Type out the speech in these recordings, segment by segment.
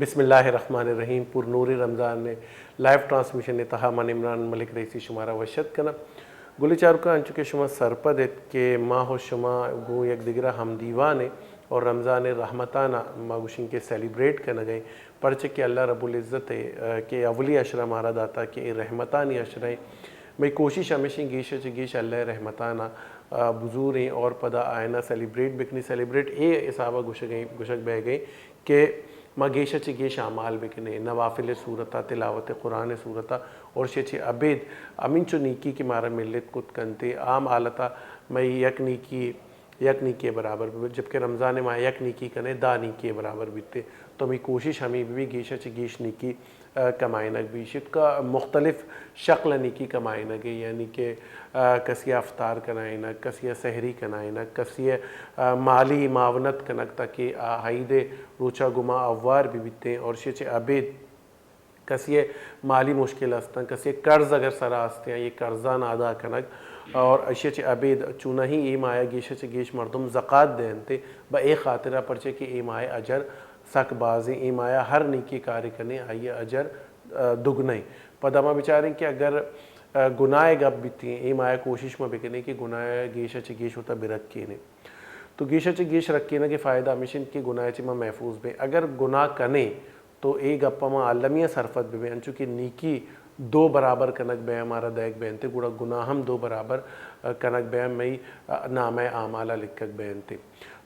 بسم اللہ الرحمن الرحیم۔ پر نور رمضان ءِ لائیو ٹرانسمیشن ءِ تہا من عمران ملک رئیسی شمارا وش اتک کناں۔ گلیں چاروکاں، انچو کہ شما سرپد ات کہ ما و شما گوں یک دگرا ہم دیوان ایں اور رمضان ءِ رحمتانا ما گوشیں کہ سیلیبریٹ کنگ ءَ ایں، پرچہ کہ اللہ رب العزت ءِ، آ، کہ اولی عشرہ مارا داتا کہ اے رحمتانی عشرہ ایں۔ مئی کوشش ہمیش ایں گیش ءَ چہ گیش اللہ ءِ رحمتانا، آ، بزوریں اور پدا آیانا سیلیبریٹ بکنیں۔ سیلیبریٹ اے حسابا گوشگ ءَ، گوشگ بیگ ءَ کہ ما گیش ءَ چہ گیش اعمال بکنیں، نوافل ءِ صورتا، تلاوت قرآن ءِ صورتا، اور شے چہ ابید ہمینچو نیکی کہ مارا ملت کت کنت، عام حالتا مئی یک نیکی، یک نیکی ءِ برابر بہ بیت، جبکہ رمضان ءَ ما یک نیکی کنیں، دہ نیکی ءِ برابر بیت۔ تو مئی کوشش ہمے بہ بیت گیش ءَ چہ گیش نیکی، آ، کمائینگ بیت۔ شتکا مختلف شکل ءَ نیکی کمائینگ ءَ، یعنی کہ، آ، کسی ءَ افطار کنائینگ، کسی ءَ سحری کنائینگ، کسی ءَ، آ، مالی معاونت کنگ تاکہ آ عید ءِ روچا گما اوار بہ بیتیں اور شے چہ ابید کسی ءَ مالی مشکل استاں، کسی ءَ قرض اگر سرا استیں، آئی ءِ قرضاں ادا کنگ اور اشی ءَ چہ ابید چوناہی اے ماہ ءَ گیش ءَ چہ گیش مردم زکات دینت، بہ اے خاطرا پرچہ کہ اے ماہ ءِ اجر سک بازیں، اے ماہ ءَ ہر نیکی کارے کنیں، آئی ءِ اجر، آ، دگنیں۔ پدا ما بچاریں کہ اگر، آ، گناہ ءِ گپ بیتیں، اے ماہ ءَ کوشش ما بکنیں کہ گناہ ءَ گیش ءَ چہ گیش وتا برکینیں۔ تو گیش ءَ چہ گیش رکینگ ءِ فائدہ ہمیش انت کہ گناہ ءَ چہ ما محفوظ بیں۔ اگر گناہ کنیں، تو اے گپ ءَ ما المی ءَ سرپد بہ بیں، انچو کہ نیکی دو برابر کنگ بیاں مارا دئیگ بینت، گڑا گناہ ہم دو برابر، آ، کنگ بیاں، مئی، آ، نامہ ءِ اعمال ءَ لکھگ بینت۔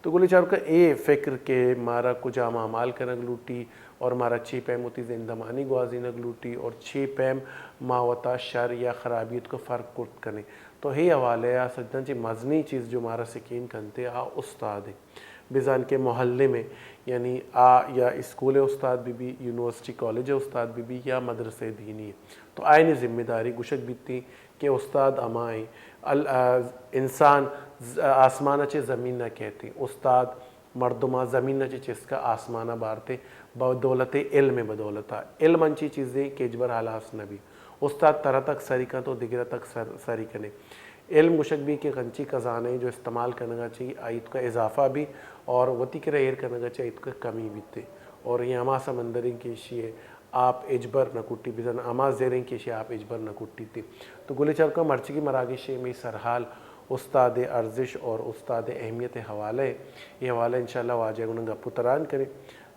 تو گلیں چاروکاں، اے فکر کہ مارا کجام اعمال کنگ لوٹی اور مارا چے پیم وتی زندمانی گوازینگ لوٹی اور چے پیم ما وتا شر یا خرابی ءِ توکا فرق کرت کنیں۔ تو اے حوالہ ءَ سجداں چہ مزنیں چیز جو مارا سکین کنت، آ استاد انت۔ بزان کہ معلم ءَ، یعنی آ یا اسکول ءِ استاد بہ بی، یونیورسٹی کالج ءِ استاد بہ بی یا مدرسہ دینی ءِ، تو آیانی ذمہ داری گوشگ بیتیں کہ استاد ہما ایں، ال-، آ، انسان ز-، آسمان ءَ چہ زمین ءَ کیتیں، استاد مردماں زمین ءَ چہ چست کا آسمان ءَ بارتیں، بدولت علم ءِ بدولت ءَ۔ علم انچیں چیزے کہ ہچبر ہلاس نہ بی۔ استاد ترا تک سری کنت، تو دگرا تک سر-، سری کنے۔ علم گوشگ بی کہ انچیں خزانہ ایں جو استعمال کنگا چہ آئی توکا اضافہ بی اور وتی کرا ایر کنگا چہ آئی توکا کمی بیت۔ اور اے ہما سمندر ایں کہ ایشی ءَ آپ ہچبر نہ کٹی، بزاں ہما زر ایں کہ ایشی ءَ آپ ہچبر نہ کٹیت۔ تو گلیں چاروکاں، مرچیگیں مراگش ءِ مئی سرحال استاد ءِ ارزش اور استاد ءِ اہمیت ءِ حوالہ ءَ، اے حوالہ ءَ انشاءاللہ واجہ ءَ گوں گپ و تران کنیں۔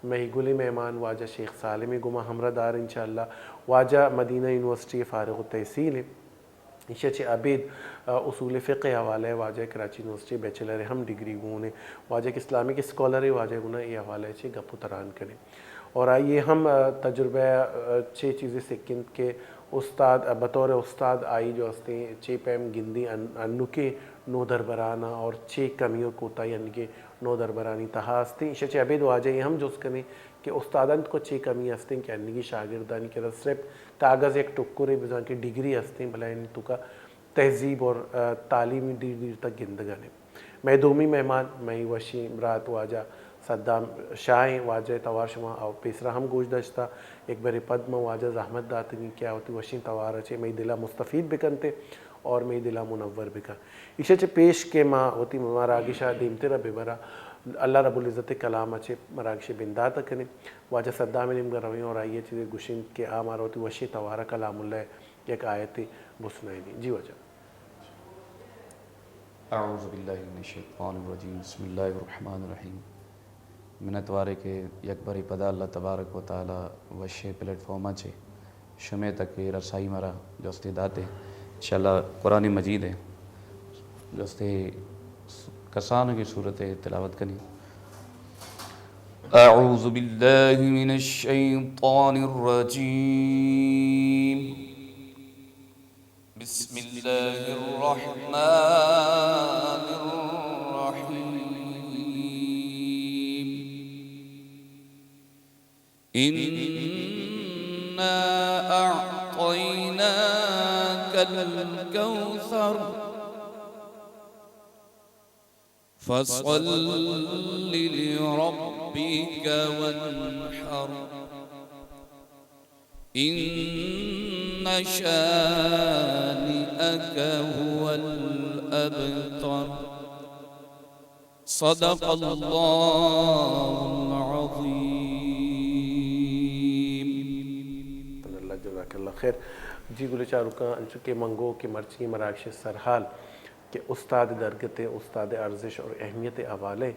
مئی گلیں مہمان واجہ شیخ سالم ءَ گوں ما ہمراہ دار انشاءاللہ۔ واجہ مدینہ یونیورسٹی ءِ فارغ التحصیل ایں۔ ایشی ءَ چہ ابید، آ، اصول فقہ ءِ حوالہ ءَ واجہ ءَ کراچی یونیورسٹی ءَ بیچلر ءِ ہم ڈگری گون ایں۔ واجہ ءَ اسلامک اسکالر ایں، واجہ ءَ گوں اے حوالہ ءَ چہ گپ و تران کنیں۔ اور آئی ءَ ہم، آ، تجربہ، آ، چے چیزے سکینت کہ استاد، آ، بطور استاد آئی جو استیں چے پیم گندی ان-، انوکیں نودربراناں اور چے کمی اور کوتاہی انگیں نودربرانی تہا استیں۔ ایشی ءَ چہ ابید واجہ ءَ ہم جست کنیں کہ استادانی توکا چے کمی استیں کہ انگی شاگردانی کرا صرف کاغذ یک ٹکرے، بزاں کہ ڈگری استیں، بلے آیانی توکا تہذیب اور، آ، تعلیمی دیر دیر تک گندگا نہ ایں۔ مئے دومی مہمان مئے وشیں برات واجہ صدام شاہ ایں۔ واجہ ءِ توار شما پیسرا ہم گوش داشتا۔ یک برے پد ما واجہ ءَ زحمت داتگیں کہ آ وتی وشیں توار ءَ چہ مئے دل ءَ مستفید بکنت اور مئے دل ءَ منور بکن۔ ایشی ءَ چہ پیش کہ ما وتی مراگش ءَ دیمتر ءَ ببراں، اللہ رب العزت ءِ کلام ءَ چہ مراگش ءِ بندات ءَ کنیں۔ واجہ صدام ءِ نیمگا رویں اور آئی ءَ چیزے گوشیں کہ آ مارا وتی وشیں توار ءَ کلام اللہ ءِ یک آیتے بسنائینی۔ جی واجہ۔ اعوذ باللہ من الشیطان الرجیم۔ بسم اللہ الرحمن الرحیم۔ منتوارے کہ یک برے پدا اللہ تبارک و تعالی وشیں پلیٹ فارم ءَ چہ شمے تک رسائی مارا جستے داتے۔ انشاءاللہ قرآن مجید ءِ جستے کسانگیں سورتے تلاوت کنی۔ اعوذ باللہ من الشیطان الرجیم۔ بسم الله الرحمن الرحيم. إنا أعطيناك الكوثر. فصل لربك وانحر. إن شانئك هو الأبتر. صدق الله العظيم. خیر، جی گلیں چاروکاں، انچو کہ من گو کہ مرچی مراگش سرحال کہ استاد درگت ء، استاد ارزش اور اہمیت ء حوالے،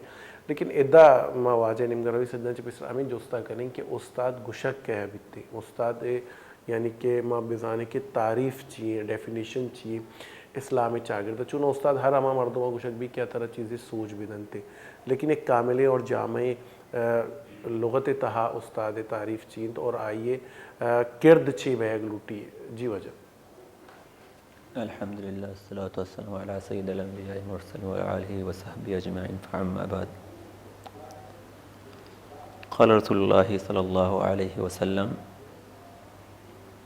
لیکن ادا ما واجہ نیمگا روی سجاں چہ پیسر ہمیں جستا کنیں کہ استاد گشگ کئے بیتے، استاد ء یعنی کہ ما بزانیں کہ تعریف چی ایں، ڈیفینیشن چی ایں اسلام چاگرد ء۔ چون استاد ہر ہما مردم ء گشگ بی کہ آ ترا چیزے سوج بدنتے، لیکن ایک کاملیں اور جامعیں، آ، لغت تہا استاد تعریف چی انت اور آئی ء، آ، کرد چی بہگ لوٹی؟ جی واجہ۔ الحمدللہ، الصلاة والسلام علی سید الانبیاء والمرسلین وعلی آلہ وصحبہ اجمعین، فاما بعد۔ قال رسول اللہ صلی اللہ علیہ وسلم،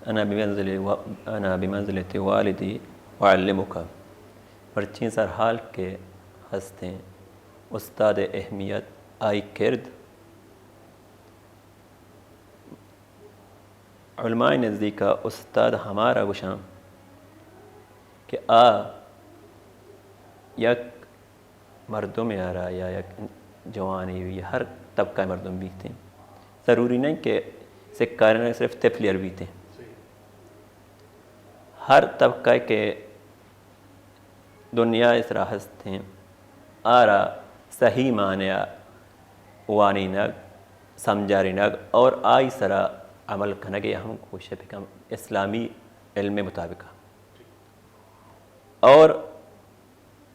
انا بمنزل و-، انا بمنزلۃ والدی اعلمک۔ مرچی سرحال کہ ہستیں استاد اہمیت، آئی کرد، علماء نزدیکا استاد ہمارا گوشاں کہ آ یک مردمے ء را یا یک جوانے بی، ہر طبقہ ء مردم بیتیں، ضروری نہیں کہ سکارینگ صرف طفلے ء بیتیں، ہر طبقہ کہ دنیا ء سرا ہستیں، آرا صحیح معنی ء وانینگ، سمجھارینگ اور آئی سرا عمل کنگ ء ہم کوشش بکن اسلامی علم مطابق۔ اور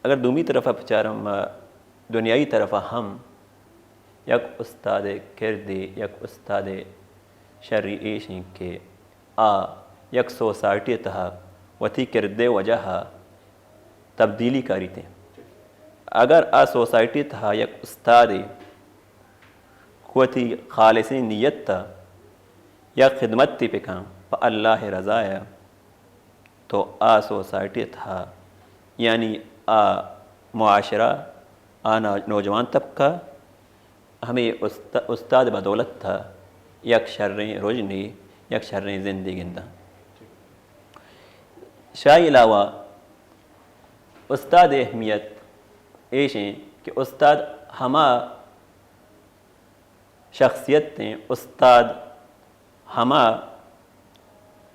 اگر دومی طرف ء بچارم، دنیائی طرف ء ہم یک استاد کردے، یک استاد شری ایش انت کہ آ یک سوسائٹی تہا وتی کردے وجہ ء تبدیلی کاریت۔ اگر آ سوسائٹی تہا یک استادے وتی خالصیں نیت ء یک خدمتے بکن پہ اللہ ء رضا ء، تو آ سوسائٹی تہا، یعنی آ معاشرہ، آ نو-، نوجوان طبقہ ہمے است-، استاد بدولت تہا یک شریں رژنے، یک شریں زندے گنداں۔ شاہی علاوہ استاد اہمیت ایش انت کہ استاد ہما شخصیت انت، استاد ہما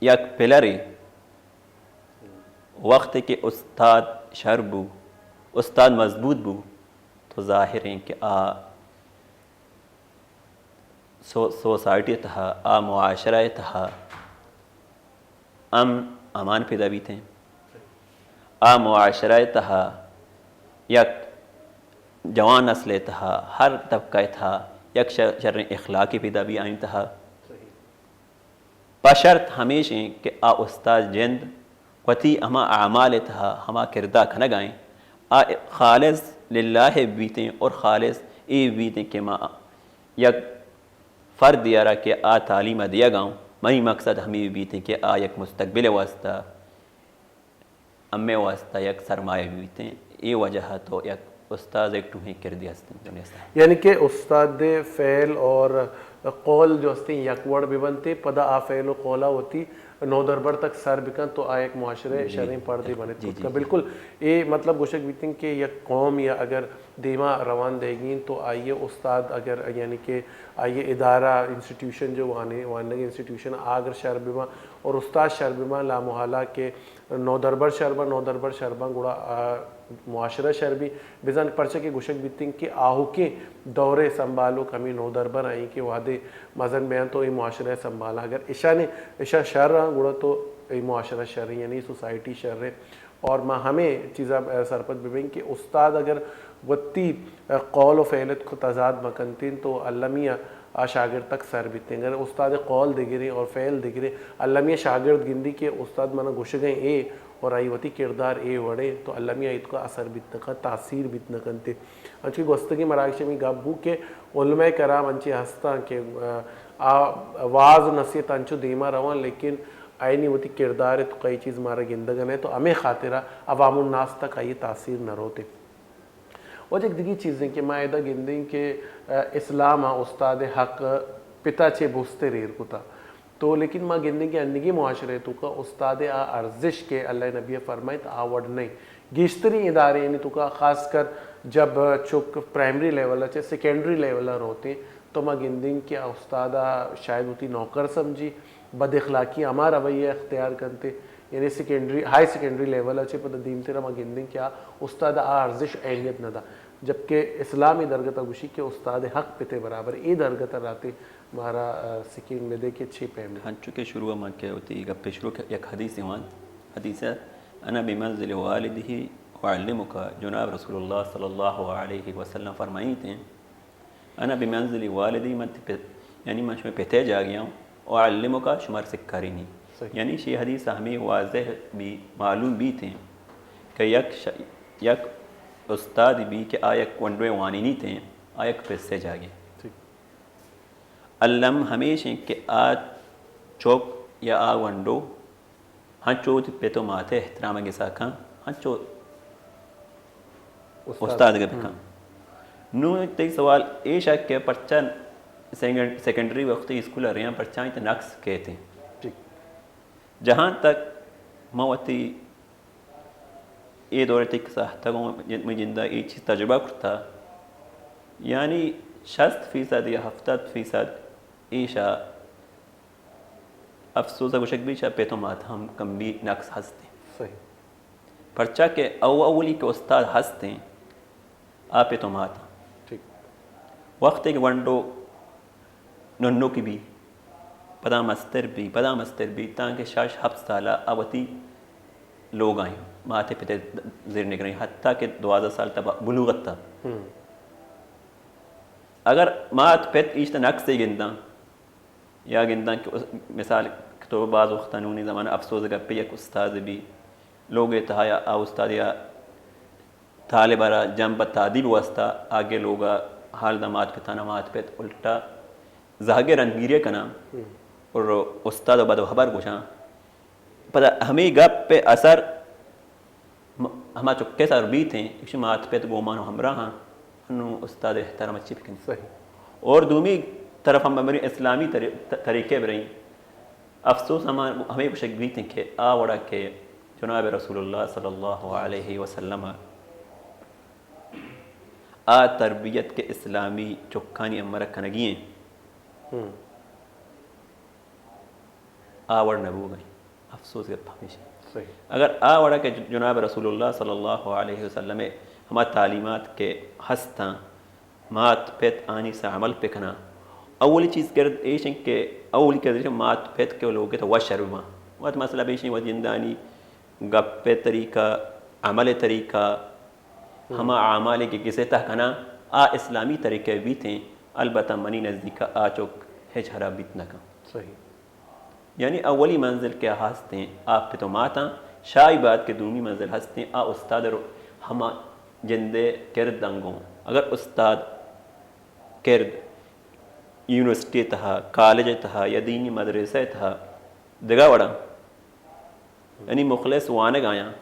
یک پلرے، وقت کہ استاد شر بو، استاد مضبوط بو، تو ظاہر انت کہ آ سو-، سوسائٹی تہا، آ معاشرہ تہا امن امان پیدا بیتیں۔ آ معاشرہ تہا یک جوان نسل تہا، ہر طبقہ تہا یک شر-، شریں اخلاقے پیدا بی آئین تہا۔ پہ شرط ہمیش انت کہ آ استاد جند وتی ہما اعمال تہا ہما کردا کنگا انت، آ خالص للہ بیتیں اور خالص اے بیتیں کہ ما یک فردے ء را کہ آ تعلیم ء دیگ ء، منی مقصد ہمے بیتیں کہ آ یک مستقبل ء واستہ، ہمے واستہ یک سرمایہ بیتیں۔ اے وجہ ء تو یک استاد ء یک ٹوہیں کردے ہستیں دنیا سر۔ یعنی کہ استاد ء فعل اور قول جو ہستیں یک وڑ بہ بنتے، پدا آ فعل و قول ء وتی نودربر تک سر بکن تو آ یک معاشرہ ء شریں پردے بنت کت کن۔ بالکل، اے مطلب گوشگ بیتیں کہ یک قوم یا اگر دیما روان دئیگی انت تو آئی ء استاد اگر، یعنی کہ آئی ء ادارہ، انسٹیٹیوشن جو وانے-، وانگ انسٹیٹیوشن آ اگر شر بباں اور استاد شر بباں، لامحالہ کہ نودربر شر باں، نودربر شر باں، گڑا آ معاشرہ شر بی۔ بزاں پرچہ کہ گوشگ بیتیں کہ آہوکیں دورے سنبھالوک ہمے نودربر آئی کہ وہدے مزن بیاں تو اے معاشرہ سنبھالاں۔ اگر اشانے، اشاں شر آں گڑا تو اے معاشرہ شر، یعنی سوسائٹی شر۔ اور ما ہمے چیزا، آ، سرپد ببیں کہ استاد اگر وتی، آ، قول و فعل ات کو تضاد مکنتیں تو المی آ شاگرد تک سر بیتیں۔ اگر استاد قول دگریں اور فعل دگریں، المی آ شاگرد گندی کہ استاد منا گوشگیں اے اور آئی وتی کردار اے وڑیں تو المی آ اتکا اثر بیت نکن، تاثیر بیت نکنتے۔ انچو کہ گوستگیں مراگش ہمے گپ بو کہ علماء کرام انچیں ہستاں کہ، آ، آ واز و نصیحت انچو دیما رواں، لیکن آئینی وتی کردار ء توکا اے چیز مارا گندگ ء نہ تو ہمے خاطرا عوام الناس تک آئی تاثیر نہ روت۔ و یک دگی چیزیں کہ ما ادا گندیں کہ، آ، اسلام ء استاد ء حق پتا چے بوستر ایر کتا۔ تو لیکن ما گندیں کہ انیگیں معاشرہ ء توکا استاد ء آ ارزش کہ اللہ ء نبی ء فرمائیت آ وڑ نہیں۔ گیشتریں ادارے یعنی توکا خاص کر جب چک پرائمری لیول ء چہ سیکنڈری لیول ء روتیں تو ما گندیں کہ آ استاد ء شاید وتی نوکر سمجھی بد اخلاقی ہما رویہ اختیار کنتے، یعنی سیکنڈری، ہائی سیکنڈری لیول ءَ چہ پدا دیمتر ءَ ما گندیں کہ آ استاد ءَ آ ارزش اہمیت نہ دا، جبکہ اسلام اے درگت ءَ گوشی کہ استاد ءِ حق پت ءِ برابر۔ اے درگت ءَ راتے مارا، آ، سکین بدے کہ چے پیم۔ ہنچو کہ شروع ءَ من کہ وتی گپ ءِ شروع ءَ یک حدیثے وانت، حدیث ءَ، انا بمنزل والدہ اعلمک، جناب رسول اللہ صلی اللہ علیہ وسلم فرمائیت ہیں، انا بمنزل والدی، من تی پت-، یعنی من شمئے پت ءِ جاگہ آں، اعلمک، شمار سکارینی۔ صحیح۔ یعنی شی حدیث ءَ ہمے واضح بی، معلوم بیت ہیں کہ یک ش-، یک استاد بی کہ آ یک ونڈوے وانینیت ہیں، آ یک پت ءِ جاگہ۔ ٹھیک۔ الم ہمیش ہیں کہ آ چوک یا آ ونڈو ہنچو وتی پت و مات ءِ احترام ءَ گسا کن، ہنچو استاد۔ استاد ءَ بکن۔ ہم۔ نوں تئی سوال ایش ات کہ پرچا سیکنڈ-، سیکنڈری وقتی اسکول ءَ ریاں پرچا انت نقص کیت ہیں۔ ٹھیک۔ جہاں تک من وتی اے دور ءَ تک ساہتگ اوں، من جند ءَ اے چیز تجربہ کرتا، یعنی شست فیصد یا ہفتاد فیصد ایشا افسوز ءَ گوشگ بیت، چہ پت و مات ہم کم بی نقص ہست انت۔ صحیح۔ پرچا کہ او-، اولی کہ استاد ہست انت، آ پت و مات انت۔ ٹھیک۔ وقتے کہ ونڈو ننوکی بی، پدا مستر بی، پدا مستر بی، تانکہ شش ہپت سال ءَ آ وتی لوگ ءَ انت، مات ءِ پت ءِ زیر نگرانی، حتیٰ کہ دوازدہ سال تا با-، بلوغت تا۔ ہم۔ اگر مات پت ایشت نقصے گنداں، یا گنداں کہ اس-، مثال کہ تو باز وقت نونی زمانہ افسوز گپے یک استاد بی، لوگ ءِ تہا یا آ استاد یا طالب ءَ را جنب تادیب واسطہ آگے لوگ ءَ حال دا مات پتانا، مات پت الٹا زہگ ءِ رندگیری کناں ہم۔ اور استاد ءَ بد و ہبر گوشاں۔ پدا ہمے گپ ءِ اثر م-، ہما چکے سر بیت ہیں، ایشی مات پت گومان و ہمراہ ہاں، انو استاد احترام اچھی بکن۔ صحیح۔ اور دومی طرف ہم بمری اسلامی طری-، ط-، طریقے بریں۔ افسوس ہما، ہمیں گوشگ بیت ہیں کہ آ وڑا کہ جناب رسول اللہ صلی اللہ علیہ وسلم آ تربیت کے اسلامی چکانی امر کنگی ہیں۔ ہم۔ آ وڑ نہ بوگ ءَ انت۔ افسوس گپ ہمیش انت۔ صحیح۔ اگر آ وڑا کہ جناب رسول اللہ صلی اللہ علیہ وسلم ءِ ہما تعلیمات کہ ہستاں، مات پت آنی سر عمل پہ کناں، اولی چیز کرد ایش انت کہ اولی کرد ایش انت مات پت کہ لوگ ءِ تہ وش شر بباں۔ وت مسئلہ بیش انت وت جندانی گپ ءِ طریقہ، عمل ءِ طریقہ، ہما اعمالے کہ گس ءِ تہ کناں، آ اسلامی طریقہ بیت ہیں، البتہ منی نزدیک ءَ آ چک ہچ حراب بیت نہ کن۔ صحیح۔ یعنی اولی منزل کہ آ ہست ہیں، آ پت و ماتاں، شاہی بات کہ دومی منزل ہست ہیں، آ استاد رو ہما جند ءِ کرد انگوں۔ اگر استاد کرد یونیورسٹی ءِ تہا، کالج ءِ تہا یا دینی مدرسہ ءِ تہا دگہ وڑاں یعنی مخلص وانگ آیاں،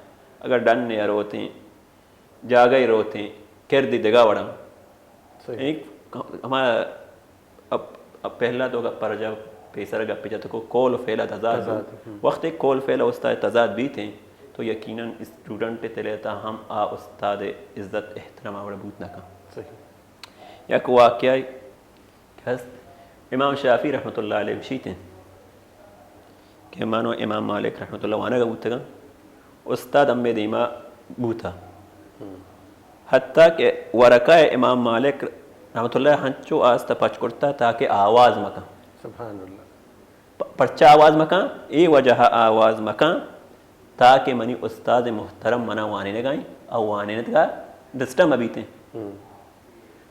اگر ڈن ءَ روتیں، جاگہ ءَ روتیں، کردی دگہ وڑاں۔ صحیح۔ یعنی ہما اب، اب پہلا تو گپ پر جا پیسر گپ جت کو قول و فعل تضاد ہو۔ تضاد، ہم۔ وقت قول فعل استاد تضاد بیت ہیں تو یقیناً اسٹوڈنٹ تلے تا ہم آ استاد عزت احترام آ وڑ بوت نہ کن۔ صحیح۔ یک واقعہ کہ ہست، امام شافعی رحمۃ اللہ علیہ گوشیت انت کہ من و امام مالک رحمۃ اللہ وانگ ءَ بوتگاں، استاد ہمے دیما بوتا۔ ہم۔ حتیٰ کہ ورقہ ءَ امام مالک رحمۃ اللہ ہنچو آستہ پچ کرتا تاکہ آواز مکن۔ سبحان اللہ۔ پ-، پرچا آواز مکن؟ اے وجہ ءَ آواز مکن تاکہ منی استاد محترم منا وانینگا انت، او وانینگا ڈسٹرب مہ بیتیں۔ ہم۔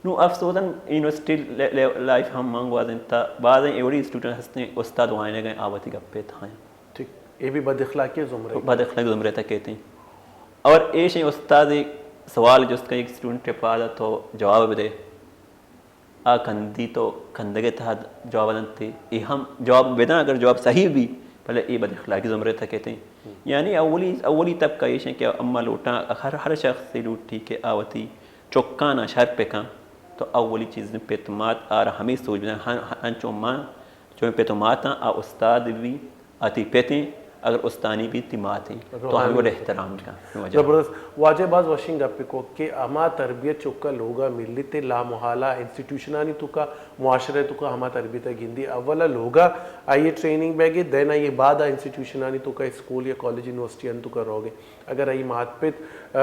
نوں افسوزاً یونیورسٹی لے-، لے-، لائف ہم من گوازینتا، بازیں ایوڑی اسٹوڈنٹ ہستیں، استاد وانینگا انت، آ وتی گپے تھا انت۔ ٹھیک، اے بھی بد اخلاقی زمرے۔ بد اخلاقی زمرے تک کیت انت۔ اور ایشیں استاد سوال جست کن یک اسٹوڈنٹ پادا تو جواب بدے۔ آ کندی تو کندگ ءِ تہا جواب دنت، اے ہم جواب بدن، اگر جواب صحیح بی، بلے اے بد اخلاقی زمرے تک کیت۔ یعنی اولی، اولی طبقہ ایش ہیں کہ اما لوٹاں، ہر، ہر شخص سے لوٹی کہ آ وتی چکانا شر پہ کن، تو اولی چیز پت مات آرا ہمیں سوچ بدن، ہن-، ہنچو ما چون پت و ماتاں آ استاد بی، آ تی پتیں، اگر استانی بیت، تئی مات ایں، تو روحانی ہمے وڑ احترام کن۔ واجہ۔ زبردست۔ واجہ باز وشیں گپے کو کہ ہما تربیت چکا لوگا ملیت، لامحالہ انسٹیٹیوشنانی توکا، معاشرہ توکا ہما تربیت گندی۔ اولا لوگا آئی ٹریننگ بیگے، دین آئی بعد انسٹیٹیوشنانی توکا، اسکول یا کالج یونیورسٹی ان توکا روگے۔ اگر آئی مات پت، آ،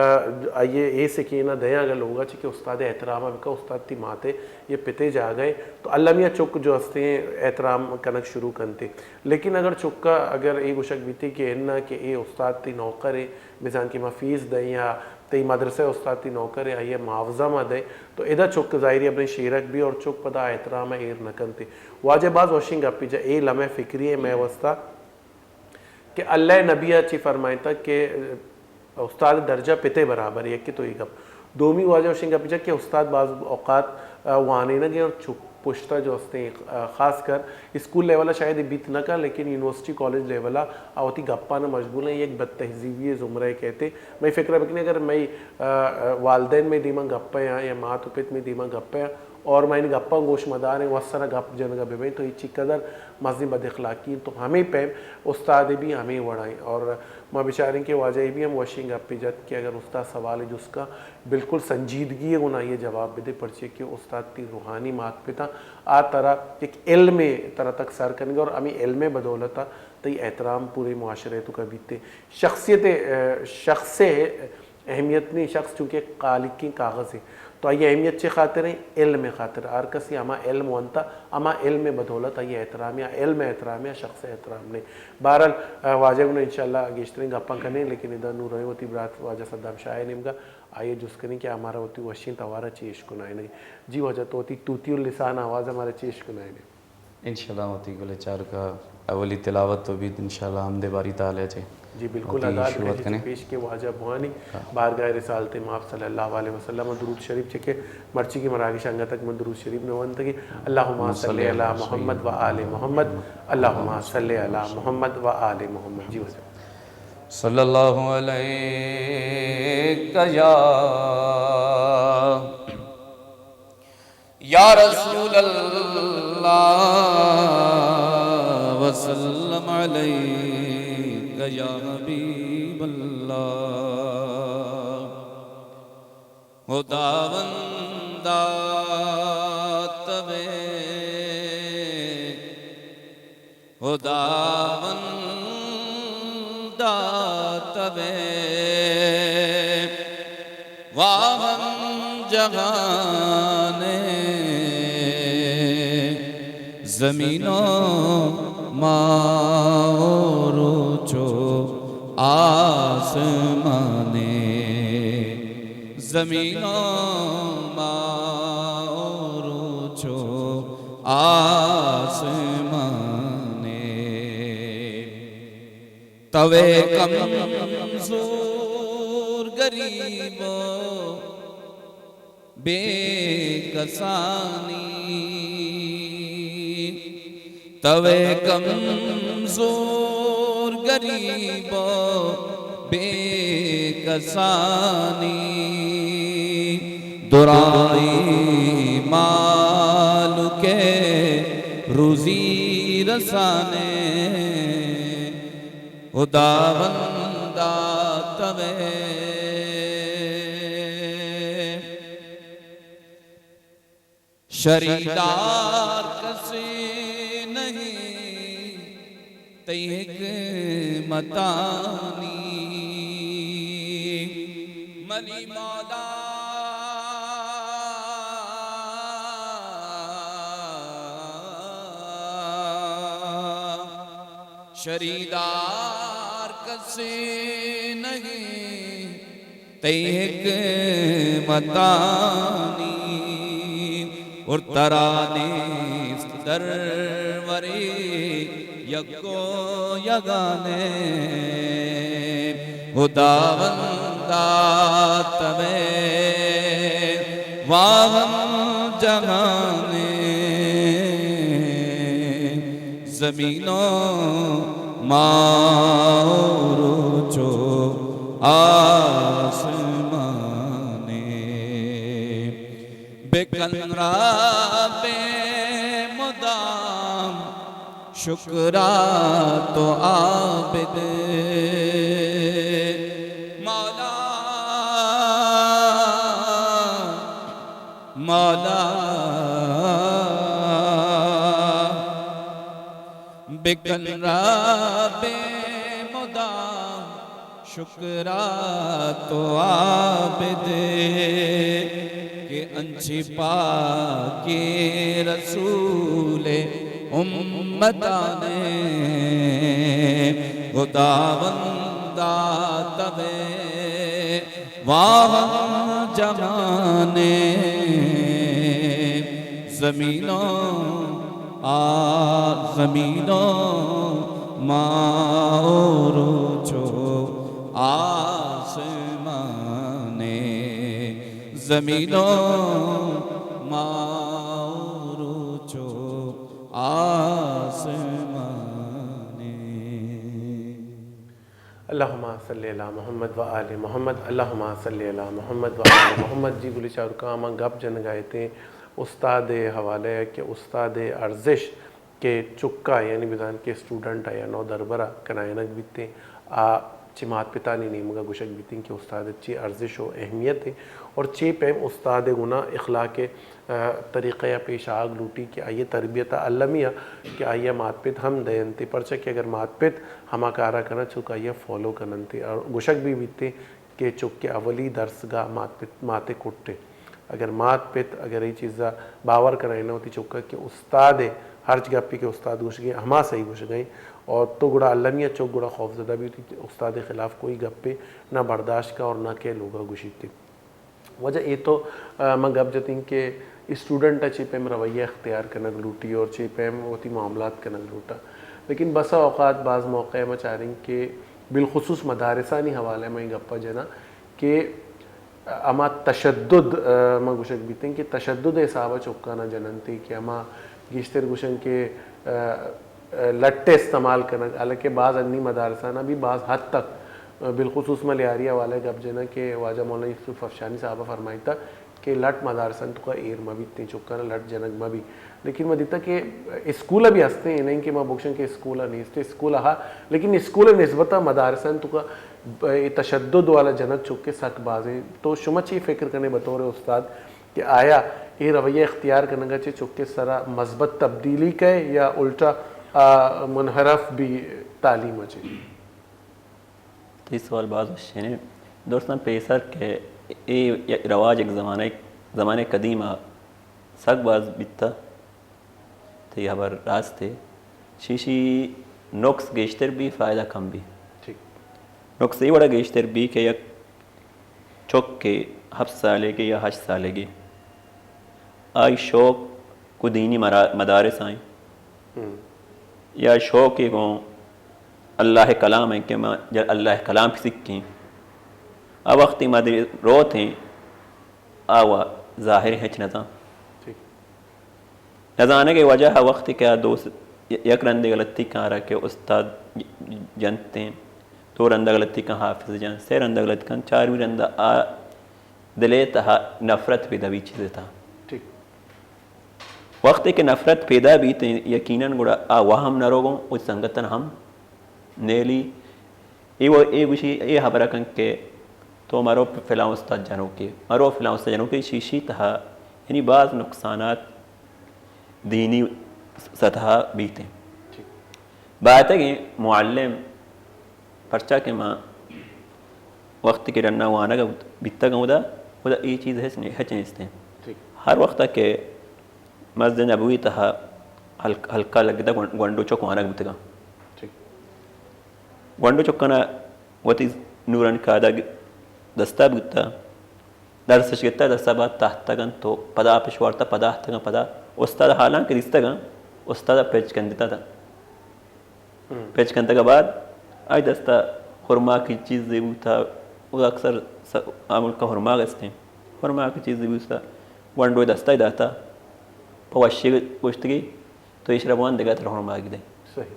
آئی اے سکینہ دیاں، اگر لوگا چی کہ استاد احترام بکا، استاد تئی مات ایں، یہ پتے جاگہ ایں، تو المیہ چک جو ہستیں احترام کنگ شروع کنتے۔ لیکن اگر چکا اگر اے گوشگ بیتے کہ اناں کہ اے استاد تئی نوکر ایں، بزاں کہ ما فیس دئیں یا تئی مدرسہ استاد تئی نوکر ایں، آئی معاوضہ ما دئیں، تو ادا چک ظاہری اپنے شیرک بی اور چک پدا احترام ایر نہ کنتے۔ واجہ باز وشیں گپے جا، اے لمحہ فکری ایں مئے واسطہ کہ اللہ نبی ء چی فرمائتا کہ استاد درجہ پتے برابر، یکے تو یہ گپ۔ دومی واجہ وشیں گپ جا کہ استاد بعض اوقات، آ، وانینگ ء اور چپ پشتا جو ہستیں، آ، خاص کر اسکول لیول ء شاید یہ بیت نہ کن، لیکن یونیورسٹی کالج لیول ء آ وتی گپاں مشغول ہیں، یک بد تہذیبی زمرہ کہتے۔ میں فکر بکنے اگر میں، آ، آ، والدین میں دیما گپے ہیں یا مات و پت میں دیما گپے ہیں، اور ما ان گپاں گوش مداریں، وسرا گپ جنگا ببیں تو یہ چی قدر مزنیں بد اخلاقی انت۔ تو ہمے پیم استاد بھی ہمے وڑائیں اور ما بچاریں کہ واجہ بھی ہم وشیں گپے جت کہ اگر استاد سوال جست کا بالکل سنجیدگی گنا یہ جواب بدے، پرچے کہ استاد تی روحانی مات پتا آ ترا ایک علم ترا تک سر کنگا اور ہمیں علم بدولت تئی احترام پورے معاشرے تو کا بیتے۔ شخصیت، شخص اہمیت نہیں، شخص چونکہ خالقیں کاغذ ہے، تو آئی اہمیت چے خاطر ہیں؟ علم خاطر۔ ہر کسی ہما علم ونتا، ہما علم بدولت آئی احترام یا علم احترام یا شخص احترام نے۔ بہرحال، آ، واجہ گنا انشاءاللہ گیشتریں گپاں کنے، لیکن ادا نور رہے ہوتی برات واجہ صدام شاہ نیمگا، آئیے جست کنی کہ ہمارا ہوتی وشیں توارا چیش کنائیں۔ جی واجہ تو ہوتی توتی اللسان آواز ہمارا چیش کنائیں۔ انشاءاللہ وتی گل چارکا اولی تلاوت تو بیت، انشاءاللہ حمد باری تعالی چے۔ جی بالکل، وتی ادا شروعات کنے۔ پیش کے واجہ بوانی ہاں۔ بارگاہ رسالت ماب صلی اللہ علیہ وسلم درود شریف چے کہ مرچی کی مراگش انگا تک من درود شریف نہ ونتگی۔ اللہم صلی علی محمد و آل محمد، اللہم صلی علی محمد و آل محمد۔ جی واجہ۔ صلی اللہ علیک یا یا رسول اللہ وسلم علیک یا حبیب اللہ۔ خداوندا توے، خداوندا توے، واہم جہان ءِ، زمین و ماہ و روچ و آسمان ءِ، زمین و ماہ و روچ و آسمان ءِ۔ توے کمزور غریب و بے کسانی، توے کمزور غریب و بے کسانی، درائیں مالک روزی رسانے۔ خداوندا توے۔ شریدار کسے نہیں تئی حکمتانی، منی مولا۔ شریدار کسے نہیں تئی حکمتانی، اور ترا نیست درورے یک و یگانے۔ خداوندا توے واہم جہان ءِ، زمین و ماہ و روچ و آسمان ءِ۔ بکن رب مدام شکرا تو عابد، مولا، مولا، بکن رب مدام شکرا تو عابد، کہ انچیں پاکیں رسول امتانے، خداوندا تغے واہن جہانے، زمینوں آ زمینوں ما اور چو آسمانے، زمینوں ما اور چو آسمانے۔ اللہم صل علی محمد و آل محمد، اللہم صل علی محمد و آل محمد۔ جی گلی چاروکاں، ما گپ جنگا اتیں استاد ء حوالہ ء کہ استاد ء ارزش کہ چکا یعنی بزان کہ اسٹوڈنٹ ء یا نودربر ء کنائینگ بیتیں، آ چہ مات پتانی نیمگ ء گوشگ بیتیں کہ استاد ء چی ارزش و اہمیت ء اور چی پیم استاد ء گنا اخلاق ء، ء، طریقہ ء پیش آگ لوٹی کہ آئی ء تربیت ء المی ء کہ آئی ء مات پت ہم دینت، پرچا کہ اگر مات پت ہما کارا کناں چک آئی ء فالو کننت اور گوشگ بھی بیتیں کہ چک ء اولی درسگاہ مات پت، مات ء کٹ انت۔ اگر مات پت اگر اے چیزا باور کنائیناں وتی چکا کہ استاد ء ہرچ گپے کہ استاد گوشگیں ہما صحیح گوشگیں اور تو گڑا المی ء چک گڑا خوفزدہ بیت، استاد ء خلاف کوئی گپے نہ برداشت کا اور نہ کہ لوگا گوشیت۔ وجہ اے تو، آ، من گپ جتیں کہ اسٹوڈنٹ ء چی پیم رویہ اختیار کنگ لوٹی اور چی پیم وتی معاملات کنگ لوٹا۔ لیکن بسا اوقات بعض موقع ء ما چاریں کہ بالخصوص مدارسانی حوالہ ء ما اے گپا جناں کہ ہما تشدد، آ، ما گوشگ بیتیں کہ تشدد ء حساب ء چکانا جننتے کہ ہما گیشتر گوشن کہ، آ، آ، لٹ ء استعمال کنگ، حالانکہ بعض انی مدارسانا بھی بعض حد تک، آ، بالخصوص ما لیاری حوالہ ء گپ جناں کہ واجہ مولانا یوسف افشانی صاحب ء فرمائیتا کہ لٹ مدارسن توکا ایر مہ بیتیں، چکانا لٹ جنگ مہ بی۔ لیکن ما دیتا کہ اسکول بھی ہستیں، اے نہیں کہ ما بگشن کہ اسکول نیست، اسکول ہا، لیکن اسکول نسبتا مدارسن توکا اے تشدد والا جنگ چکے سک بازیں۔ تو شما چی فکر کنے بطور استاد کہ آیا اے رویہ اختیار کنگا چہ چکے سرا مثبت تبدیلی کئے یا الٹا، آ، منحرف بھی تعلیم چہ؟ تئی سوال باز وشینے۔ درستاں پیسر کہ اے یک رواج یک زمانہ، زمانہ قدیم ء سک باز بیتا۔ تئی ہبر راست ہے۔ شیشی نقص گیشتر بھی، فائدہ کم بھی۔ ٹھیک۔ نقص اے وڑا گیشتر بھی کہ یک چک کہ ہفت سالگے یا ہشت سالگے، آئی شوق کو دینی مرا-، مدارس آئیں۔ ہم۔ یا شوق گوں اللہ کلام ہیں کہ ما ج-، اللہ کلام سکیں۔ آ وقتی ما دے روت ہیں، آ و ظاہر ہچ نہ زان۔ ٹھیک۔ نزانگ ء وجہ ء وقتی کہ آ دوست ی-، یک رندے غلطی کارا کہ استاد ج-، جنت ایں، دو رندا غلطی کن حافظ جن، سے رندا غلطی کن، چارمی رندا آ دل ء تہا نفرت پیدا بی چیز ء تہا۔ ٹھیک۔ وقتی کہ نفرت پیدا بیت، یقیناً گڑا آ وہم نہ روگوں، او سنگتن ہم نیلی۔ اے و-، اے گوشی، اے ہبرا کن کہ تو مرو فلاں استاد جنوکے، مرو فلاں استاد جنوکے، شیشی تہا یعنی باز نقصانات دینی سطح بیتیں۔ ٹھیک۔ بایتگیں معلم، پرچا کہ ما وقت کہ ڈنا وانگ بیتگ اودا، اودا اے چیز ہچ نے-، ہچ نیستیں۔ ٹھیک۔ ہر وقت کہ مسجد نبوی تہا ہلک-، ہلکا لگتا گون-، گونڈو چک وانگ بیتگاں۔ ٹھیک۔ گونڈو چکانا وتی نورانی قاعدہ گ-، دستا بوتا، درسش گتا، دستا بعد تحت تگن تو پدا پشوارتا، پدا تگن، پدا استاد حالان کہ دیستگن، استاد پچ کندتا تا۔ ہم۔ پچ کنتگ بعد آئی دستا خرما کی چیزے بوتا، او اکثر س-، آ ملکا خرما گستیں، خرما کی چیزے بوتا، گونڈو دستا داتا، پہ وشی گوشتگی، تو ایشرا بوان دگہ تر خرما گدے۔ صحیح۔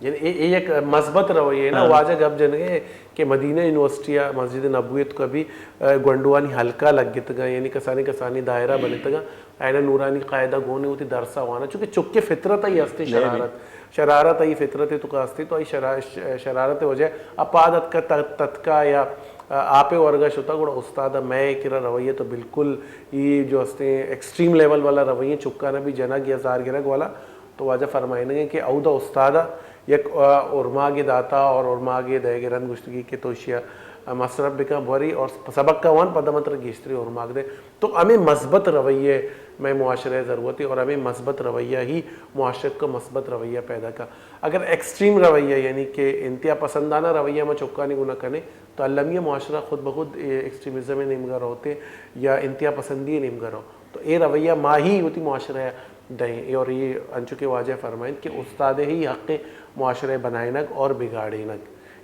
یعنی اے، اے یک مثبت رویہ ہے نا۔ ہاں۔ واجہ گپ جنگے کہ مدینہ یونیورسٹی ء مسجد نبوی تو کبھی، آ، گونڈوانی حلقہ لگتگا، یعنی کسانی کسانی دائرہ بنتگا، اینا نورانی قاعدہ گونے ہوتی درسا وانا، چونکہ چکے فطرت ہی ہستی، نہیں، نہیں۔ شرارت، شرارت ہی فطرت تو کا ہستی، تو ای شرا-، ش-، شرارت وجہ اپاد اتکا ت-، تتکا یا، آ، آپ ورگا شتا، گڑا استاد میں کرا رویہ تو بالکل یہ جو ہستے ایکسٹریم لیول والا رویہ چکانا بھی جنگ یا زار گرگ والا، تو واجہ فرمائینگ ء کہ اودا استاد ء یک، آ، ارماگے داتا اور ارماگے دئیگ ء رند گوشتگی کہ تو ایشی ء مصرف بکن بوری اور سبق ء وان، پدا من ترا گیشتری ارماگ دے۔ تو ہمیں مثبت رویہ مئے معاشرہ ء ضرورت ہے اور ہمیں مثبت رویہ ہی معاشرت کو مثبت رویہ پیدا کا۔ اگر ایکسٹریم رویہ یعنی کہ انتہا پسندانہ رویہ ما چکانی گنا کنے تو المیہ معاشرہ خود بخود ایکسٹریمزم ء نیمگا روتے یا انتہا پسندی ء نیمگا رو۔ تو اے رویہ ما ہی وتی معاشرہ ء دئیں۔ اے اور یہ انچو کہ واجہ فرمائیں کہ استاد ہی حق معاشرہ بنائینگ اور بگاڑینگ،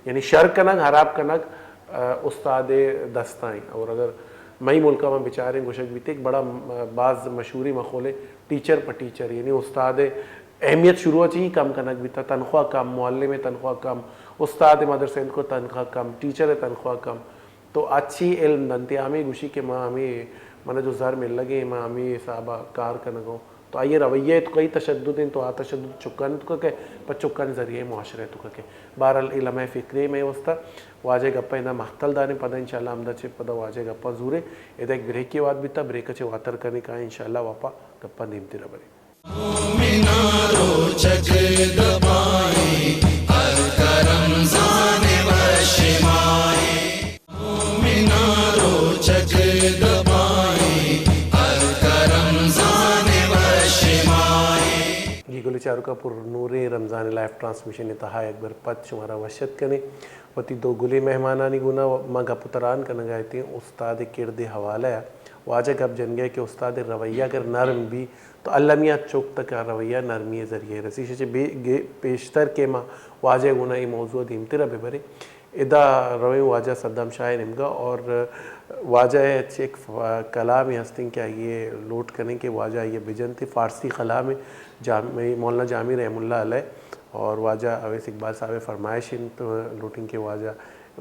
یعنی شر کنگ، حراب کنگ، آ، استاد دستائیں۔ اور اگر مئی ملک ء من بچاریں گوشگ بیتے کہ بڑا، آ، باز مشہوری مقولے ٹیچر پر ٹیچر، یعنی استاد اہمیت شروع چی کم کنگ بیتا، تنخواہ کم، معلم تنخواہ کم، استاد مدرسہ کو تنخواہ کم، ٹیچر تنخواہ کم۔ تو اچھی علم دنتے، ہمیں گوشی کہ ما ہمیں، منا جو زر مل لگے، ما ہمیں حساب کار کنگو۔ تو آئیے رویہ تو کئی تشدد ہیں، تو آ تشدد چکان تو کہ پر چکان ذریعے معاشرے تو کہ۔ بہرحال علم فکرے میں واسطہ واجہ گپا ادا مختل دانے، پدا انشاءاللہ ہمدا چے پدا واجہ گپا زورے۔ ادا ایک بریک کی بات بیتا، بریک چے واتر کرنے کا انشاءاللہ واپا گپا نیمتی ربرے۔ مومناں روچگ دپائیں، ہلکا رمضان وش ماہیں۔ مومناں روچگ دپائیں، ہلکا رمضان وش ماہیں۔ جی گلیں چاروکاں، پر نوریں رمضان لائیو ٹرانسمیشن تہا یک بر پد شمارا وش اتک کنیں۔ وتی دو گلیں مہمانانی گونا ما گپ و تران کنگا اتیں استاد کرد حوالہ ء۔ واجہ گپ جنگے کہ استاد رویہ اگر نرم بی تو المیاں چک تک آ رویہ نرمی ء ذریعہ رسی۔ شچ بے-، گے-، پیشتر کہ ما واجہ گونا اے موضوع دیمترا ببریں۔ ادا رویں واجہ صدام شاہ نمگا اور واجہ ء چہ یک ف-، کلامے ہستیں کہ آئیے لوٹ کنیں کہ واجہ آئیے بجنتے، فارسی کلامے، جام-، مولانا جامی رحم اللہ علیہ اور واجہ اویس اقبال صاحب فرمائش انت، لوٹیں کہ واجہ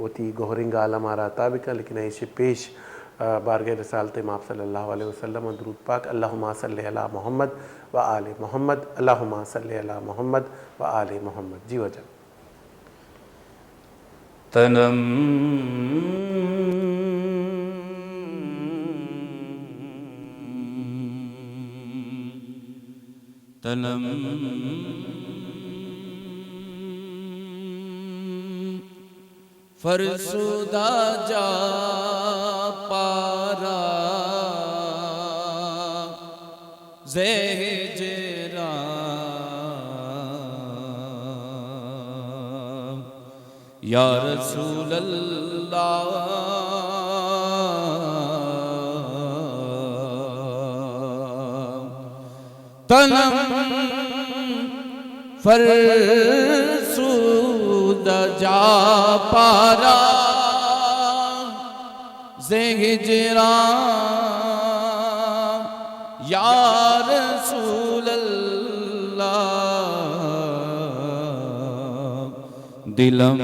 وتی گہریں گالا مارا عطا بکن، لیکن ایشی پیش، آ، بارگاہ رسالت ماب صلی اللہ علیہ وسلم و درود پاک، اللہم صل علی محمد و آل محمد، اللہم صل علی محمد و آل محمد۔ جی واجہ۔ تنم تنم فرسودہ جا پارا زہجراں۔ یا رسول اللہ، تنم فرسودہ جا پارا ز ہجراں، یا رسول اللہ، دلم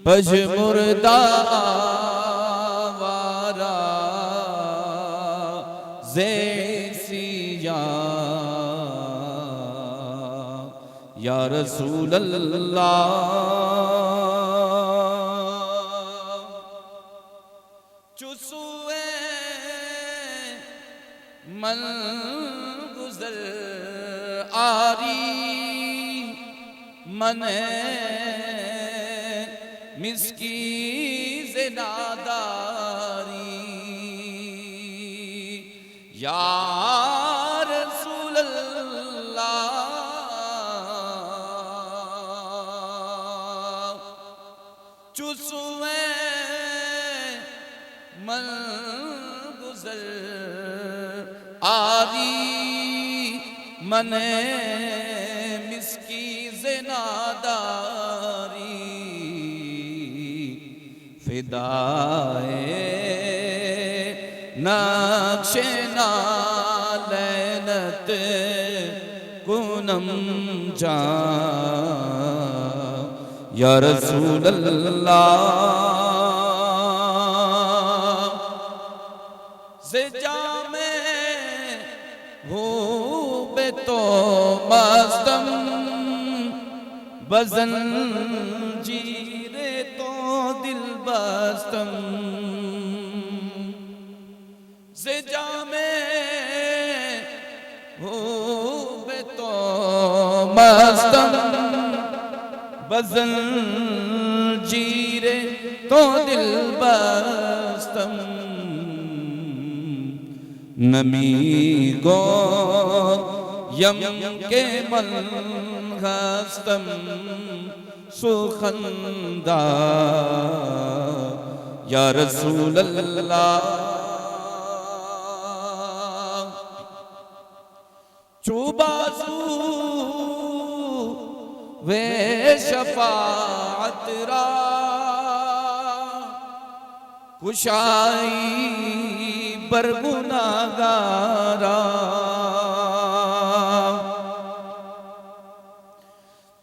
پژمردہ آوارہ ز سیاہ، یا رسول اللہ۔ چو سوئے من گزر آری، من مسکی ز ناداری۔ یا رسول اللہ، چو سوئے من گزر آری، من مسکی ز ناداری۔ فدائے نقش نعلینت کن نم جان یا رسول اللہ، ز جام ہو بہ تو مستم، بزنجیر تو دل بستم. ز جام ہو بہ تو مستم، بزنجیر تو دل بستم. نمی گویم کہ من ہستم سخندان یا رسول اللہ. چو بازو وے شفاعت را، کشائی بر گناہگارا.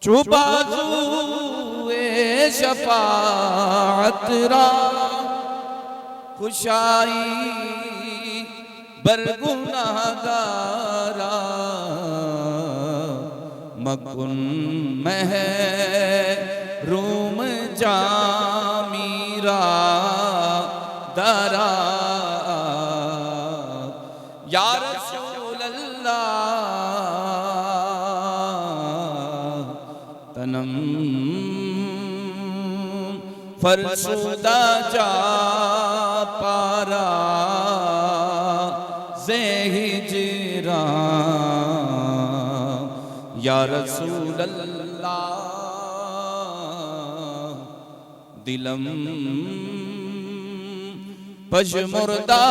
چو بازو شفاعت را، کشائی بر گناہگارا. مکن محروم جامی را دارا. یا رسول اللہ، تنم فرسودہ جا پارا ز ہجراں یا رسول اللہ. دلم پژمردہ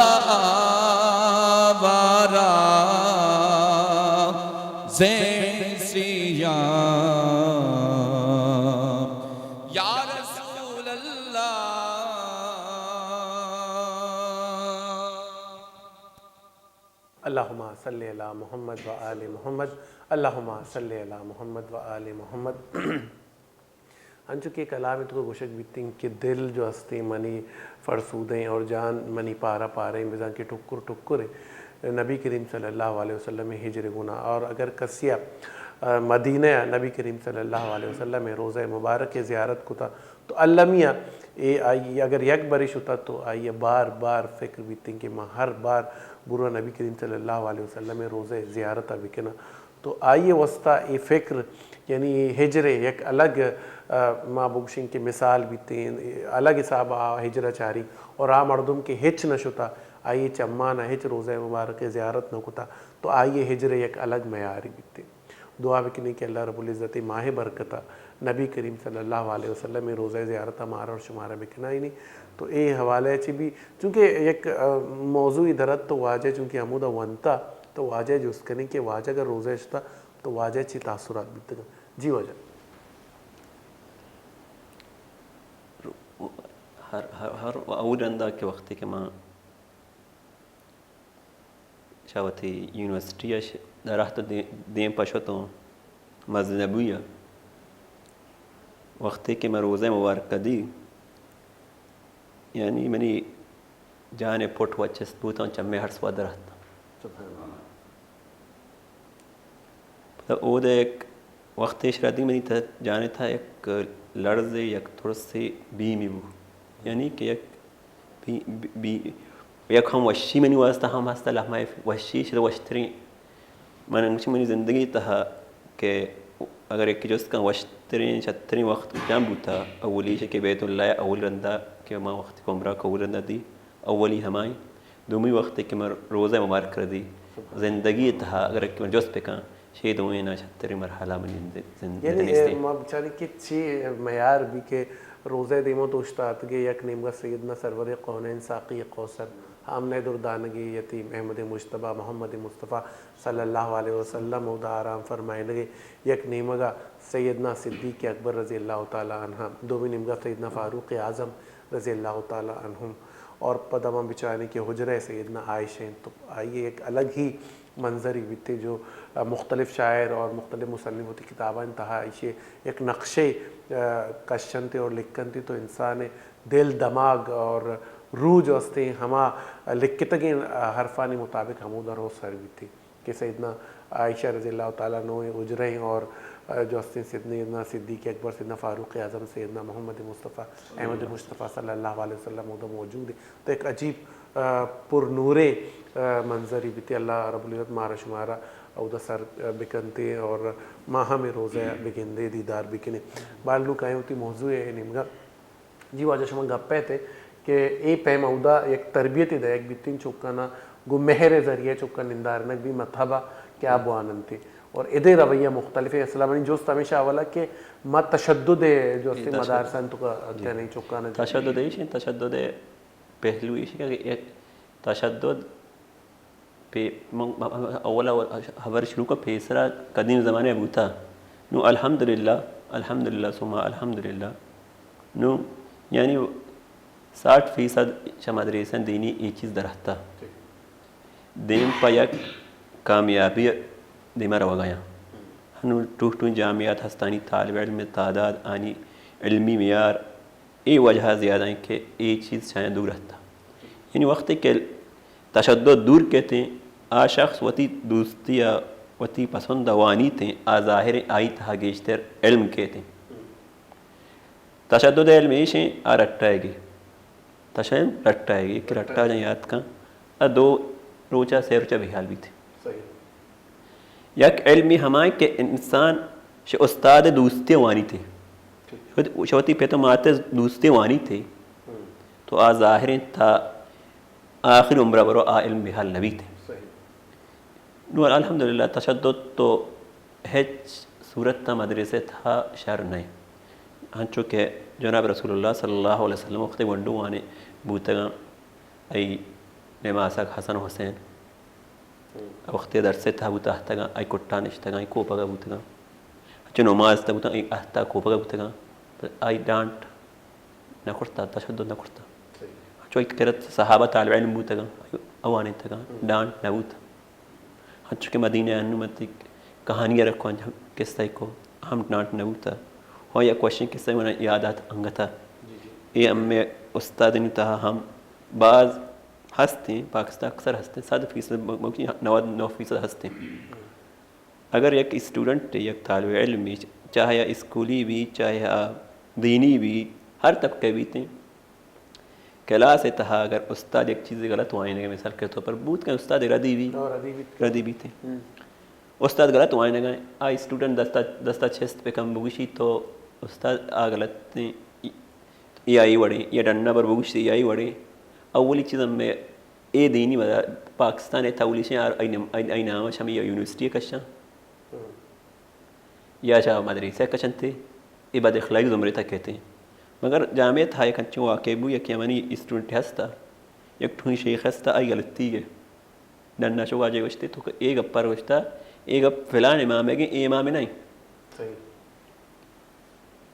آوارہ زین سیاں یا رسول اللہ. اللہم صل علی محمد و آل محمد. اللہم صل علی محمد و آل محمد. انچو کہ کلام تو گوشگ بیتیں کہ دل جو ہستیں منی فرسودیں اور جان منی پارہ پاریں، بزاں کہ ٹکر ٹکر نبی کریم صلی اللہ علیہ وسلم ہجر گنا. اور اگر کسی مدینہ نبی کریم صلی اللہ علیہ وسلم روضہ مبارک زیارت کتا، تو المی ءَ اے آئی اگر یک برے شتا تو آئی ءَ بار بار فکر بیتیں کہ من ہر بار برو نبی کریم صلی اللہ علیہ وسلم ءِ روضہ ءِ زیارت ءَ بکناں. تو آئی ءِ واسطہ اے فکر، یعنی اے ہجر ءِ یک الگ، آ، ما بگوشیں کہ مثال بیتیں، الگ حساب ءَ آ ہجر ءَ چاری، اور آ مردم کہ ہچ نہ شتا، آئی ءِ چمان ءَ ہچ روضہ مبارک ءِ زیارت نہ کتا، تو آئی ءِ ہجر ءِ یک الگ معیارے بیتیں. دعا بکنیں کہ اللہ رب العزت ءِ ماہ ءِ برکت ءَ نبی کریم صلی اللہ علیہ وسلم ءِ روضہ ءِ زیارت ءَ مارا اور شمارا بکنائینی. تو اے حوالہ ءَ چہ بھی چونکہ یک، آ، موضوعی درت تو واجہ چونکہ ہمودا ونتا تو واجہ جست کنیں کہ واجہ اگر روضہ ءَ شتا تو واجہ چی تاثرات بیتگا؟ جی واجہ. ہر، ہر، ہر اولی رندا کہ وقتی کہ ما چہ وتی یونیورسٹی ءَ ش-، در رہت ءُ دے-، دیم پہ شتوں مسجد نبوی ءَ، وقتے کہ من روضہ مبارک ءَ دی، یعنی منی جان ءِ پٹ وت چست بوت، آں چمے ہرس وت در اتاں. پدا اود ءَ یک وقتے شرا دی منی تہ، جان ءِ تہا یک لرزے، یک ترسے، بیمے بو. یعنی کہ یک بی-، بی-، بی-، یک ہم وشی منی واسطہ ہم ہست، لہمہ وشی شد وشتریں. من انگشی منی زندگی تہا کہ اگر یکے جست کن وشتریں، شتریں وقت کجام بوتا، اولی ایش کہ بیت اللہ ءَ اولی رندا کہ ما وقت کہ عمرہ کہ اولی رندا دی، اولی ہمائی، دومی وقت کہ من روضہ مبارک ءَ دی، زندگی تہا اگر کہ من جست بکن، شے دوئیں ءَ شتریں مرحلہ منی زند-، زند-، یعنی، زندگی اے، نیستیں. ما بچاریں کہ چی معیار بی کہ روضہ ءِ دیما تو اوشتاتگے، یک نیمگا سیدنا سرور کونین ساقی کوثر، آمنہ دردانگے، یتیم احمد مجتبی محمد مصطفی صلی اللہ علیہ وسلم اودا آرام فرمائینگے، یک نیمگا سیدنا صدیق اکبر رضی اللہ تعالی عنہ، دومی نیمگا سیدنا فاروق اعظم رضی اللہ تعالی عنہم۔ اور پدا ما بچاریں کہ حجرہ سیدنا عائشہ انت، تو آئی ایک الگ ہی منظری بیتے جو، آ، مختلف شاعر اور مختلف مصنف وتی کتابانی تہا ایشی ایک نقشے، آ، کشنتے اور لکھنتے، تو انسان دل، دماغ اور روح جو ہستے ہما لکھتگیں، آ، حرفانی مطابق ہمودا رو سر بیتے۔ کہ سیدنا عائشہ رضی اللہ تعالی عنہ حجرہ ہیں اور، آ، جو ہستیں سیدنا صدیق اکبر، سیدنا فاروق اعظم، سیدنا محمد مصطفیٰ، احمد مصطفیٰ صلی اللہ علیہ وسلم اودا موجود ہیں۔ تو ایک عجیب، آ، پر نوریں، آ، منظری بیتے۔ اللہ رب العزت مارا شمارا اودا سر، آ، بکنتے اور ما ہمیں روزہ بگندے دیدار بکنے۔ بال نو کائیں ہوتی موضوع ہے نیمگا۔ جی واجہ، شما گپ ء تے کہ اے پیم اودا یک تربیتے دئیگ بیتیں چکانا، گوں مہر ء ذریعہ چکاں نندارنگ بی مذہب ء کہ آ بواننتے۔ اور ادے رویہ مختلف ہیں۔ اصلا منی جست ہمیشہ اولا کہ ما تشدد ء جو جی، استیں تشدد۔ مدارسان تو کا جی۔ کہنے چکانا جو تشدد ایش ہیں، تشدد ء پہلو ایش ہیں کہ یک تشدد پہ-، من-، من-، اولا خبر شروع کو پیسرا قدیم زمانے بوتا۔ نو الحمدللہ، الحمدللہ ثم الحمدللہ۔ نو یعنی ساٹھ فیصد چہ مدرسہ دینی اے چیز درہتا۔ دیم پہ یک کامیابی دیما روگایا۔ ہنو ٹوہ ٹوہ جامعات ہستانی طالب علم تعداد آنی علمی معیار اے وجہ زیادہ ہیں کہ اے چیز چاہیں دور ہتا۔ یعنی وقتی کہ تشدد دور کیتیں، آ شخص وتی دوستی ء وتی پسند ء وانیتیں، آ ظاہر آئی تہا گیشتر علم کیتیں۔ تشدد علم ایش ہیں، آ رٹائے گی۔ تشدد رٹائے گی کہ رٹا جن یاد کن، آ دو روچا سے روچا بے حال بیت۔ یک علمی ہمائیں کہ انسان شہ استاد دوستی وانیتے، شہ وتی پت و مات دوستی وانیتے، تو آ ظاہریں تا آخر عمرہ برو آ علم بحال نبیتے۔ نو الحمدللہ تشدد تو ہچ صورت تا مدرسے تھا شر نہیں۔ ہنچو کہ جناب رسول اللہ صلی اللہ علیہ وسلم وقت گونڈو وانے بوتگاں، ای نماسک حسن و حسین وقتی درس ء تہ بوت اہتگاں، آئی کٹا نشتگاں، آئی کوپگا بوتگاں۔ چہ نماز تہ بوتاں، آئی اہتا کوپگا بوتگاں۔ پر آئی ڈانٹ نہ کرتا، تشدد نہ کرتا۔ چو آئی کرت صحابہ طالب علم بوتگاں، آئی اوانینتگاں، ڈانٹ نہ بوت۔ ہنچو کہ مدینہ انو متی کہانی رکھو، قصہ کو، ہم ڈانٹ نہ بوتا۔ ہو یا کوشن قصہ منا یاد آت انگتا۔ اے ہمیں استادنی تہا ہم باز ہستیں، پاکستان اکثر ہستیں، صد فیصد، بلکہ نود نو فیصد ہستیں۔ اگر یک اسٹوڈنٹ، یک طالب علم، چاہے آ اسکولی بی، چاہے آ دینی بی، ہر طبقے بیتیں، کلاس ء تہا اگر استاد یک چیزے غلط وائنگ ء، مثال کے طور پر بوت کن استاد ردی بی، ردی بیتیں۔ استاد غلط وائنگ ء، آ اسٹوڈنٹ دستا، دستا چست بکن بگوشی تو استاد آ غلط ایں، یا ای وڑیں، یا ڈنا بر بگوشی یا ای وڑیں۔ اولی چیز ہمیں اے دینی مدار-، پاکستان ء تھا اولی چیز آئی نام، آئی، آئی نام ء ہمیں یا یونیورسٹی ء کشاں۔ یا چہ مدرسہ کچنتے، اے بد اخلاقی زمرے تک کہتے ہیں۔ مگر جامعہ تھا یک انچیں واقعہ بو، یکے منی اسٹوڈنٹ ہستا، یک ٹھوئی شیخ ہستا، آئی غلطی ہے۔ ڈنا چو واجہ گوشتے، تو کہ اے گپ پر گوشتا، اے گپ فلان امام ہے کہ اے امام نہیں۔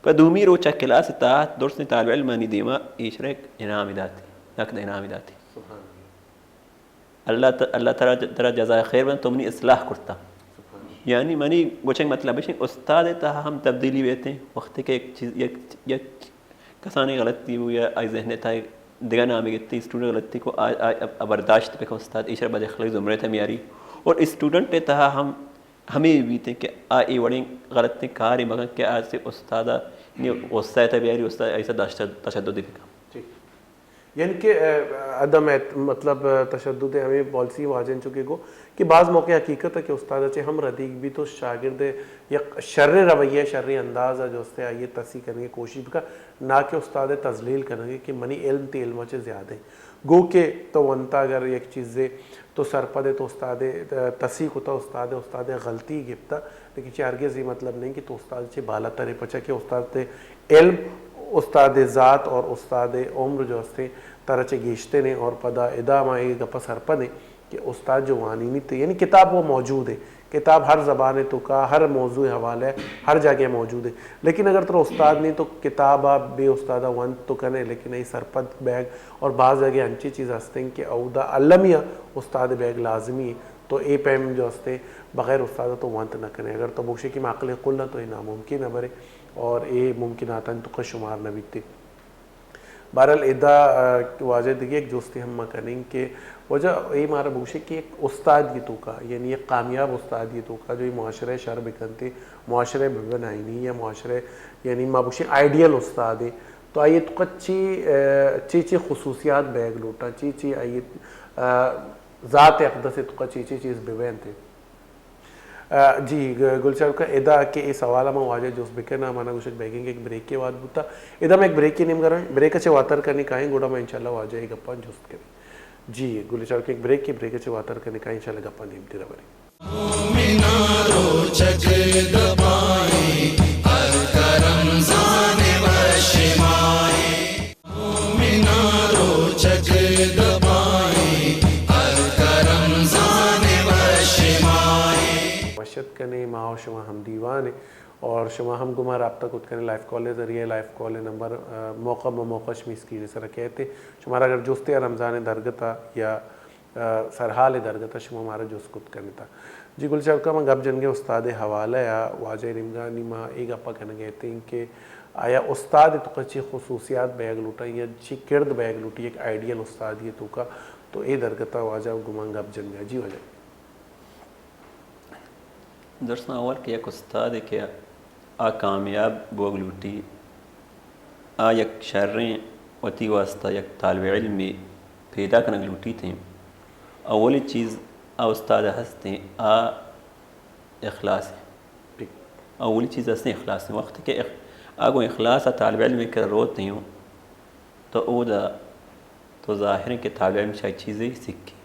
پہ دومی روچ ء کلاس ء تہا درستیں طالب علمانی دیما ایشرا یک انعام داتی، نقد انعام داتی۔ اللہ ت-، اللہ ترا ج-، ترا جزائے خیر بن، تو منی اصلاح کرتا۔ یعنی منی گوچنگ مطلب ہے، استاد ء تہا ہم تبدیلی بیتے، وقتی کہ یک چیز، یک، یک کسانی غلطی بو یا آئی ذہن ء تہا دگہ نامے گتی، اسٹوڈنٹ غلطی کو آ، آ، آ برداشت بکن استاد، ایشرا بد اخلاقی زمرے تہ میاری۔ اور اسٹوڈنٹ ء تہا ہم ہمے بیت کہ آ اے وڑیں غلطیں کارے مکن کہ آ سے استاد ء غصہ ء تہ بیاری، استاد ایسا داشت-، تشدد بکن۔ یعنی کہ، آ، عدم احت-، مطلب، آ، تشدد ء ہمے پالیسی واجہ انچو کہ گو کہ بعض موقع حقیقت ہے کہ استاد ء چہ ہم ردیگ بیت و شاگرد ء یک شریں رویہ، شریں انداز ء جو است ہے آئی ء تسی کنگ ء کوشش بکن، نہ کہ استاد ء تذلیل کنگ ء کہ منی علم تی علم ء چہ زیادہ ہیں۔ گو کہ تو ونتا اگر یک چیزے تو سرپد ئے، تو استاد ء تسی کتا، استاد ء، استاد ء غلطی گپتا، لیکن چہ ہرگز یہ مطلب نہیں کہ تو استاد چہ بالاتر ئے، پچا کہ استاد ء علم، استاد ء ذات اور استاد ء عمر جو ہستیں ترا چہ گیشتر ہیں۔ اور پدا ادا ما یہ گپا سرپد ہیں کہ استاد جو وانینیت، یعنی کتاب وہ موجود ہے، کتاب ہر زبان ءِ توکا، ہر موضوع ءِ حوالہ ءَ ہر جاگہ موجود ہے، لیکن اگر ترا استاد نہیں تو کتاب ءَ بے استاد ءَ ونت تو کنے، لیکن اے سرپد بیگ اور بعض جاگہ انچی چیز ہستیں کہ اودا المی ءَ استاد بیگ لازمی ہے، تو اے پیم جو ہستیں بغیر استاد ءَ تو ونت نہ کنے۔ اگر تو بوشے کہ ما عقل قل ءَ، تو اے ناممکن ہے برے، اور اے ممکناتانی توکا شمار نہ بیتے۔ بہرحال ادا، آ، واجہ دگہ یک جستے ہم ما کنیں کہ واجہ اے مارا بگوشے کہ یک استاد ءِ توکا، یعنی یک کامیاب استاد ءِ توکا جو اے معاشرہ ءَ شر بکنتے، معاشرہ ءَ ببنائینی یا معاشرہ ءَ، یعنی ما بگوشیں آئیڈیل استاد ہے، تو آئی توکا چی، آ، چی چی خصوصیات بیگ لوٹاں، چی چی آئی، آ، ذات اقدس توکا چی چی چیز ببینتے؟ آ، جی، گ-، گل چاروکاں، ادا کہ اے سوال ءَ من واجہ ءَ جست بکناں، من ءَ گوشت بیگیں کہ یک بریکے وہد بوتا۔ ادا من یک بریکے نیمگا رواں، بریک ءَ چہ واتر کنیں کائیں، گڑا من انشاءاللہ واجہ ءَ اے گپاں جست کنیں۔ جی، گل چاروکاں، یک بریکے، بریک ءَ چہ واتر کنیں کائیں، انشاءاللہ گپاں دیم ترا بریں۔ مومناں روچگ دپائیں، الکرم زان وش مائیں۔ مومناں روچگ دپائیں، الکرم زان وش مائیں۔ وش اتک کنیں، ما و شما ہم دیوان ایں اور شما ہم گوں ما رابطہ کت کنیں لائیو کال ءِ ذریعہ، لائیو کال ءِ نمبر، آ، موقع بہ موقع شمے اسکرین ءِ سرا کئیت۔ شمارا اگر جستے یا رمضان ءِ درگت ءَ یا آ، سرحال ءِ درگت ءَ شما مارا جست کت کنت۔ جی گل چاروکاں، ما گپ جنگ ءَ استاد ءِ حوالہ ءَ، واجہ ءِ نیمگا نی ما اے گپ ءَ کنگ ءَ اتیں کہ آیا استاد ءِ توکا چی خصوصیات بیگ لوٹاں یا چی کرد بیگ لوٹی یک آئیڈیل استادے ءِ توکا، تو اے درگت ءَ واجہ گوں ما گپ جنگ ءَ۔ جی واجہ۔ درستاں اول کہ یک استادے کہ آ کامیاب بوگ لوٹی، آ یک شریں وتی واسطہ یک طالب علمے پیدا کنگ لوٹیت ایں۔ اولی چیز آ استاد ءَ ہست ایں، آ اخلاص ایں۔ اولی چیز ہست ایں اخلاص ایں۔ وقت کہ اخ-، آ گوں اخلاص ءَ طالب علمے کرا روت ایں، تو اودا تو ظاہر ایں کہ طالب علم شاید چیزے سکھی۔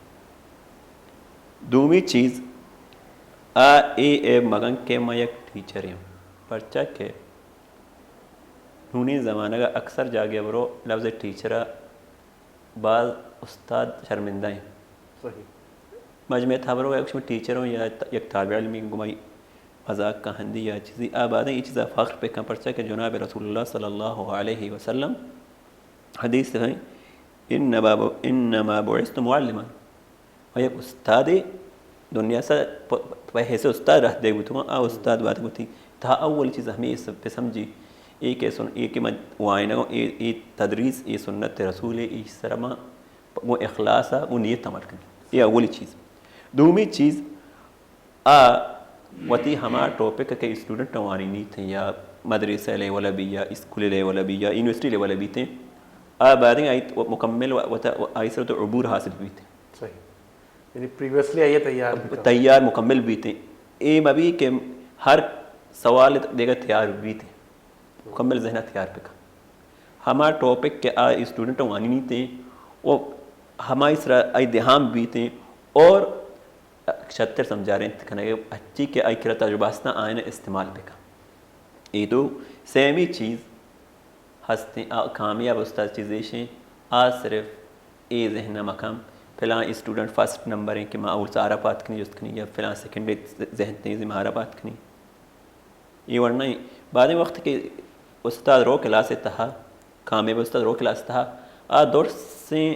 دومی چیز، آ اے عیب مکن کہ من یک ٹیچرے آں، پرچا کہ نونیں زمانگ ءَ اکثر جاگہ ءَ برو لفظ ٹیچر ءَ باز استاد شرمندہ ایں۔ صحیح۔ مجمع ءَ تھا برو یک شما ٹیچر اوں یا ت-، یک طالب علمے گوں مئی مذاق کاہندی یا چیزے، آ بادیں اے چیز ءَ فخر بکن، پرچا کہ جناب رسول اللہ صلی اللہ علیہ وسلم حدیث ءَ ایں، انما ب-، انما بعثت معلما۔ و یک استادے دنیا سر پ-، پہ حیث استاد رہ دے بوتگاں، آ استاد بات بوتی۔ تھا اول چیز ہمے س-، بسمجھی، اے کہ سن-، اے کہ من وائنگوں، اے، اے تدریس، اے سنت رسول، اے سر ما گوں اخلاص ءَ گوں نیت عمل کنی۔ اے اولی چیز۔ دومی چیز، آ وتی ہما ٹاپک کہ اسٹوڈنٹ وانینیت ایں یا مدرسہ لیول ءَ بی یا اسکول لیول ءَ بی یا یونیورسٹی لیول ءَ بیت ایں، آ باریں آئی مکمل و-، وتا-، آئی سر تو عبور حاصل بیت۔ صحیح۔ یعنی پریویسلی آئی تیار بیت۔ تیار مکمل بیت ایں۔ اے مبی کہ ہر سوال دیگا تیار بیت ایں۔ مکمل ذہن ءَ تیار بکن۔ ہما ٹاپک کہ آ اسٹوڈنٹ وانینیت ایں، و ہمائی سرا آئی دھیان بیت ایں، اور شتر سمجھارینت کنگ ءَ، ہرچی کہ آئی کرا تجربہ ہستاں آیاں استعمال بکن۔ اے دو۔ سیمی چیز ہست ایں، آ کامیاب استاد چیزے اش ایں، آ صرف اے ذہن ءَ مکن، فلاں اسٹوڈنٹ فرسٹ نمبر ایں کہ ما اول سارا پات کنی جست کنی، یا فلاں سیکنڈ ذہن تیزی مارا پات کنی۔ اے وڑ نہ ایں۔ بعضیں وقت کہ استاد رو کلاس ءِ تہا، کامیاب استاد رو کلاس ءِ تہا، آ درسیں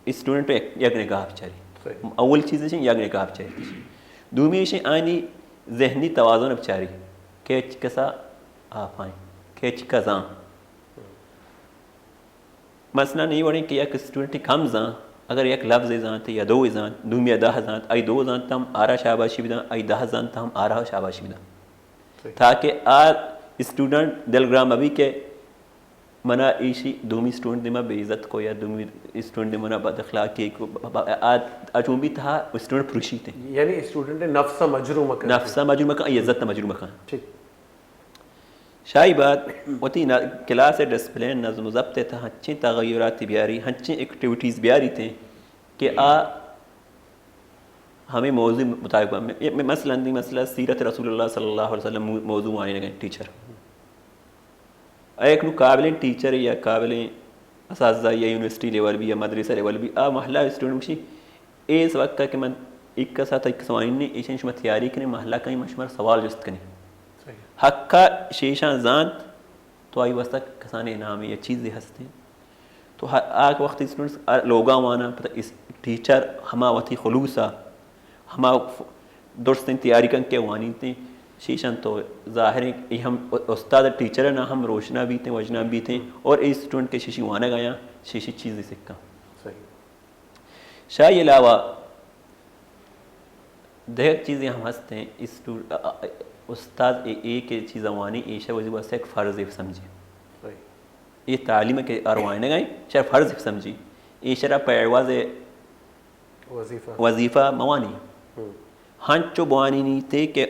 اسٹوڈنٹ یک، یک نگاہ بچاری۔ صحیح۔ اول چیز اش ایں یک نگاہ بچاری۔ دومی اش ایں آنی ذہنی توازن بچاری کہ چکسا آپائیں، کہ چکا زان۔ مثلاً اے وڑیں کہ یک اسٹوڈنٹے کم زانت، اگر یک لفظے زانت یا دوئے زانت، دومی ءَ دہ زانت، آئی دو زانت ہم آرا شاباشی بداں، آئی دہ زانت ہم آرا شاباشی بداں۔ صحیح۔ تاکہ آ اسٹوڈنٹ دلگران مبی کہ منا ایشی دومی اسٹوڈنٹ دیما بے عزت کو یا دومی اسٹوڈنٹ دیما منا بد اخلاقی کو، ب-، ب-، آ، آ چون بیت ہا اسٹوڈنٹ پروشیت۔ یعنی اسٹوڈنٹ نفس ءَ مجروح مکن۔ نفس ءَ مجروح مکن، آئی عزت ءَ مجروح مکن۔ ٹھیک۔ شاہی بات وتی ن-، کلاس ءِ ڈسپلین، نظم و ضبط ءِ تہا ہنچیں تغیراتے بیاری، ہنچیں ایکٹیویٹیز بیاریت ایں کہ آ ہمے موضوع مطابق بہ-، م-، م-، مثلاً دی مسئلہ سیرت رسول اللہ صلی اللہ علیہ وسلم مو-، موضوع وانینگ ءَ ٹیچر۔ ایک نو قابلیں ٹیچر یا قابلیں اساتذہ یا یونیورسٹی لیول بی یا مدرسہ لیول بی، آ محلہ اسٹوڈنٹ گوشی، اے سبق کہ من ایک ساعت ایک سوانی نے ایشن شما تیاری کریں، محلہ کہیں من شما سوال جست کریں۔ صحیح۔ حقا شیشان زانت تو آئی واسطہ کسان انعامی یا چیزی ہستیں۔ تو ہر آ وقت اسٹوڈنٹس لوگا وانا، پتہ اس ٹیچر ہما وتی خلوصا، ہما ف-، درستیں تیاری کن کہ وانیتیں، شیشان تو ظاہر ہیں، یہ ہم استاد ٹیچر نہ ہم روشنا بیتیں، وجنا بیتیں، اور اے اسٹوڈنٹ کے شیشی وانگ آیا، شیشی چیزی سکھاں۔ صحیح۔ شاہی علاوہ دگہ چیزیں ہم ہستیں، اسٹو-، ا-، ا-، استاد اے، اے کہ چیزاں وانی، ایشہ وزی واسطہ ایک فرض ایک سمجھی۔ صحیح۔ اے تعلیم کہ اروائنگ ہیں، شر فرض ایک سمجھی۔ ایشرا پہ عوض وظیفہ۔ وظیفہ موانی۔ ہم۔ ہنچو بوانی نیتے کہ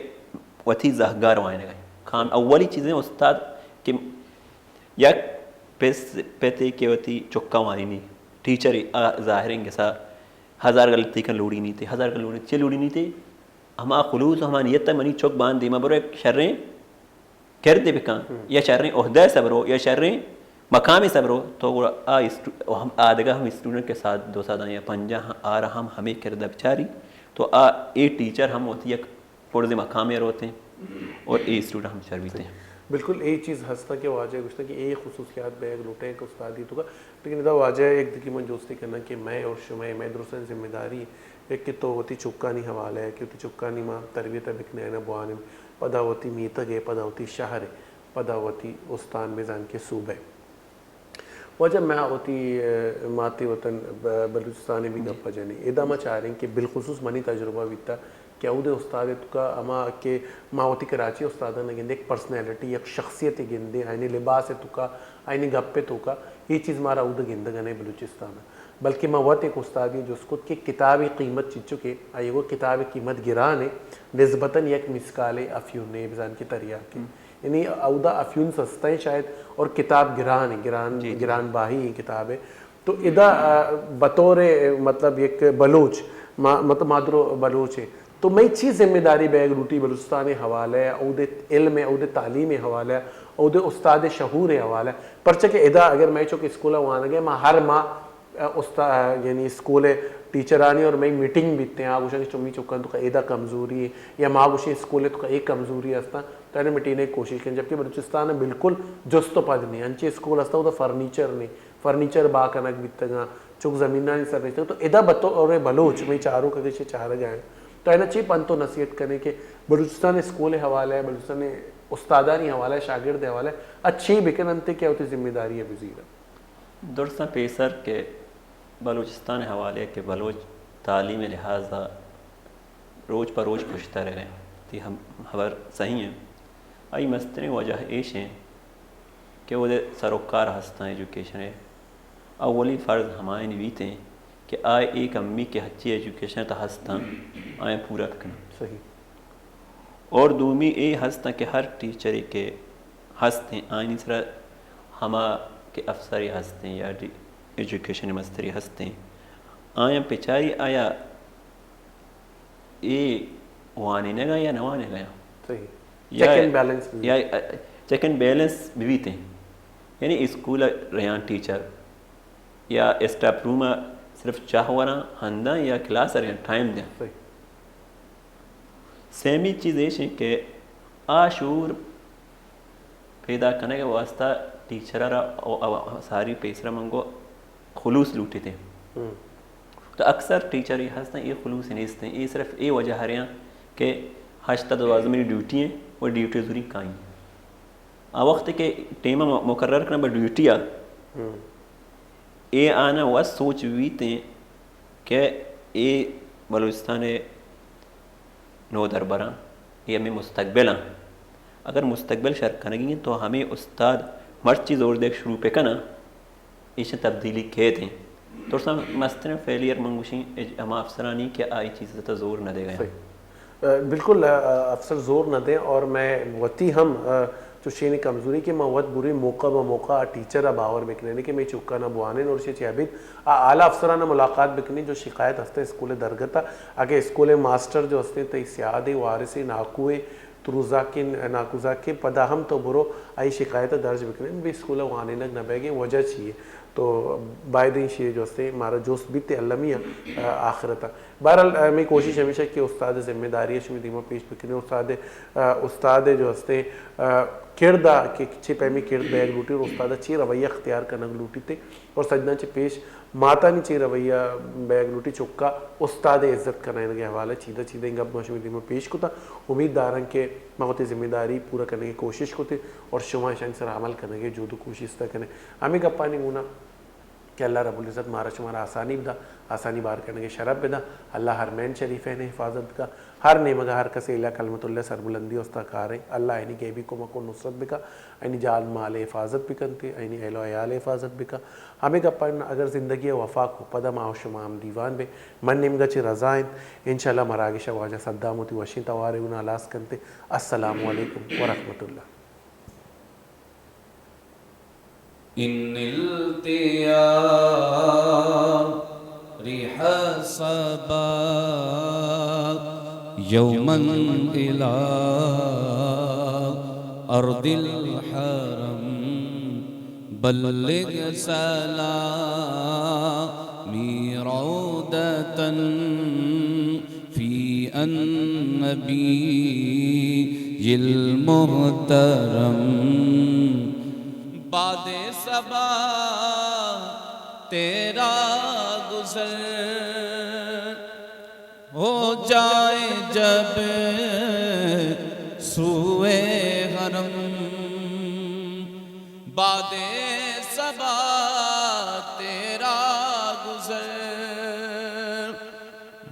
وتی زہگار وائنگ ہیں۔ کام اولی چیزیں استاد کہ یک پس، پتے کہ وتی چکا وانی نی، ٹیچر آ ظاہریں گسا ہزار غلطی کن لوڑی نیتے، ہزار کن لوڑی، چے لوڑی نیتے؟ ہما خلوص، ہما نیت منی چک بان دیما برو، یک شریں کردے بکن، ہم۔ یا شریں عہدہ سبرو، یا شریں مقام سبرو، تو گڑا آ اسٹو-، ہم، آ دگہ ہم اسٹوڈنٹ کے ساتھ دو ساتھ یا پنجاہ آرا ہم ہمیں کردہ بچاری، تو آ اے ٹیچر ہم وتی یک پرز مقام روتیں اور اے اسٹوڈنٹ ہم شر بیتیں۔ بالکل، اے چیز ہستا کہ واجہ گوشتا کہ اے خصوصیات بیگ لوٹیں کہ استادی تو کا، لیکن ادا واجہ ایک دکی من جوستی کرنا کہ میں اور شمئے، میں درستیں ذمہ داری یک کہ تو وتی چکانی حوالہ ہے کہ وتی چکانی ما تربیت بکنے نہ بوانن، پدا وتی میتگ ہے، پدا وتی شہر ہے، پدا وتی استان بزان کے صوبہ ہے۔ واجہ ما وتی، اے، ماتی وطن ب-، بلوچستان بھی گپ جنی۔ ادا ما چاریں کہ بالخصوص منی تجربہ بیتا کہ اودے استاد تو کا اما کہ ما وتی کراچی استادان گندے، ایک پرسنالٹی، یک شخصیت گندے، آئینی لباس تو کا، آئینی گپ تو کا، یہ چیز مارا اود گندگنے بلوچستان۔ بلکہ ما وت ایک استادی جست کت کہ کتابی قیمت چچو کہ آئی گو کتابی قیمت گران ہے، نسبتاً یک مسکال افیون نے بزان کے تریاک ہے۔ ہم۔ یعنی اودا افیون سستا ہے شاید، اور کتاب گران ہے، گران، جی، جی۔ گران باہی ہے کتاب ہے۔ تو ادا، آ، بطور، مطلب، یک بلوچ، ما-، مطلب، مادرو بلوچ ہے۔ تو مئی چی ذمہ داری بیگ لوٹی بلوچستان حوالہ ہے، اودے علم ہے، اودے تعلیم حوالہ ہے، اودے استاد شعور حوالہ ہے۔ پرچہ کہ ادا اگر مئی چک اسکول وانگے، ما ہر ماہ استاد، یعنی اسکول ٹیچرانی اور مئی میٹنگ بیتے ہیں، آ گوشن کہ چمی چکان تو کا ایدا کمزوری ہے، یا ما گوشیں اسکول تو کا ایک کمزوری ہستا، تو انہیں مٹینے کی کوشش کریں، جبکہ بلوچستان بالکل جست و پد نہیں، انچے اسکول ہستا، وہ فرنیچر نہیں، فرنیچر با کنگ بیتگاں، چک زمینانی سر نشتگ، تو ادا بطور بلوچ مئی چارو کگش چارگ ہیں، تو اینا چی پنت و نصیحت کریں کہ بلوچستان اسکول حوالہ ہے، بلوچستان استادانی حوالہ ہے، شاگرد حوالہ ہے، اچھی بکن انتے کہ ہوتی ذمہ داری ہے بزیرہ۔ درستاں پیسر کہ بلوچستان حوالے کہ بلوچ تعلیم لحاظ ءَ روچ پہ روچ پشتر ءَ، تئی ہم، ہبر صحیح ہیں۔ آئی مستریں وجہ ایش ہیں کہ اودے سروکار ہستاں ایجوکیشن ءِ۔ اولی فرض ہمائیں بیت ہیں کہ آ اے کمی کہ ہچی ایجوکیشن تہ ہستاں، آئیں پورا بکناں۔ صحیح۔ اور دومی اے ہستاں کہ ہر ٹیچرے کہ ہستیں، آئینی سرا ہما کہ افسرے ہستیں یا ڈی-، ایجوکیشن مسترے ہستیں، آیاں پچاری آیا اے وانینگا یا نہ وانینگا۔ صحیح۔ یا، چیک اینڈ بیلنس بھی۔ یا، چیک اینڈ بیلنس بھی بیتیں۔ یعنی اسکول ریان ٹیچر یا اسٹاف روم صرف چاہ وراں ہنداں یا کلاس ریان ٹائم دیاں۔ صحیح۔ سیمی چیز ایش ہیں کہ آ شعور پیدا کنگ ءِ واسطہ ٹیچر را او، او، ساری پیسرا منگو خلوص لوٹیت۔ ہم۔ تو اکثر ٹیچر یہ ہستن، یہ خلوص نیستن، یہ صرف یہ وجہ ہریاں کہ ہشتاد دوازدہ منی ڈیوٹی ہیں، وہ ڈیوٹی زوری کائیں۔ آ وقت کہ ٹیم م-، مقرر کرنا بہ ڈیوٹی آ، ہم۔ اے آنا وس سوچ بیتیں کہ اے بلوچستان ءِ نودربراں، اے ہمیں مستقبل آں۔ اگر مستقبل شر کنگی ہیں تو ہمیں استاد مرچی زور دیگ شروع پہ کناں، ایش تبدیلی کیت ہیں۔ تو سم-، مستریں فیلئر من گوشیں اج-، ہما افسرانی کہ آئی چیز تا زور نہ دے گئے۔ صحیح۔ ا، بالکل، ا، ا، افسر زور نہ دیں اور میں وتی ہم، ا، چوشیں کمزوری کہ ما وت بری موقع بہ موقع آ ٹیچر ءَ باور بکنیں کہ مئے چکاں ءَ بوانین اور چہ ابید آ اعلیٰ افسران ءَ ملاقات بکنیں جو شکایت ہستیں اسکول درگت ءَ، اگہ اسکول ماسٹر جو ہستیں تئی سیادے وارثے ناکوے تروزاکیں ناکوزاکیں پدا ہم تو برو آئی شکایت ءَ درج بکنیں بہ اسکول ءَ وانینگ نہ بیگیں وجہ چی ہے؟ تو باید ایشی جو ہستیں مارا جست بیت المی ءَ، آ، آخرت ءَ۔ بہرحال، آ، ہمے کوشش ہمیش اِنت کہ استاد ءِ ذمہ داری ءَ شمئے دیما پیش بکنیں۔ استاد ءِ، آ، استاد ءِ جو ہستیں، آ، کرد ءَ کہ چے پیمیں کرد بیگ لوٹی اور استاد ءَ چے رویہ اختیار کنگ لوٹیت اور سجناں چہ پیش ماتانی چے رویہ بیگ لوٹی، چکا استاد ءِ عزت کنائینگ ءِ حوالہ ءَ چیدہ چیدہ ایں گپ ما شمئے دیما پیش کتا۔ امید داراں کہ ما وتی ذمہ داری پورا کنگ ءِ کوشش کتی اور شما اشانی سرا عمل کنگ ءِ جہد و کوشست ءَ کنیں۔ ہمے گپانی گونا کہ اللہ رب العزت مارا شمارا آسانی بدا، آسانی بار کنگ ءِ شرپ بدا۔ اللہ حرمین شریفین ءِ حفاظت بکا۔ ہر نیمگا ہر کسے الا کلمت اللہ سربلندی ءِ واسطہ کاریں، اللہ آیانی غیبی کمک و نصرت بکا، آیانی جان مال ءِ حفاظت بکنت، آیانی اہل و عیال ءِ حفاظت بکا۔ ہمے گپاں اگر زندگی ءَ وفا کو، پدا ما و شما ہم دیوان بیں۔ من نیمگا چہ رضا انت۔ انشاءاللہ مراگش ءَ واجہ صدام وتی وشیں توار ءَ گونا ہلاس کنت۔ السلام علیکم ورحمۃ اللہ۔ إن نلت يا ريح صبا يوما إلى أرض الحرم، بلغ سلامي روضة في النبي المحترم۔ باد صبا تیرا گزر ہو جائے جب سوئے حرم، باد صبا تیرا گزر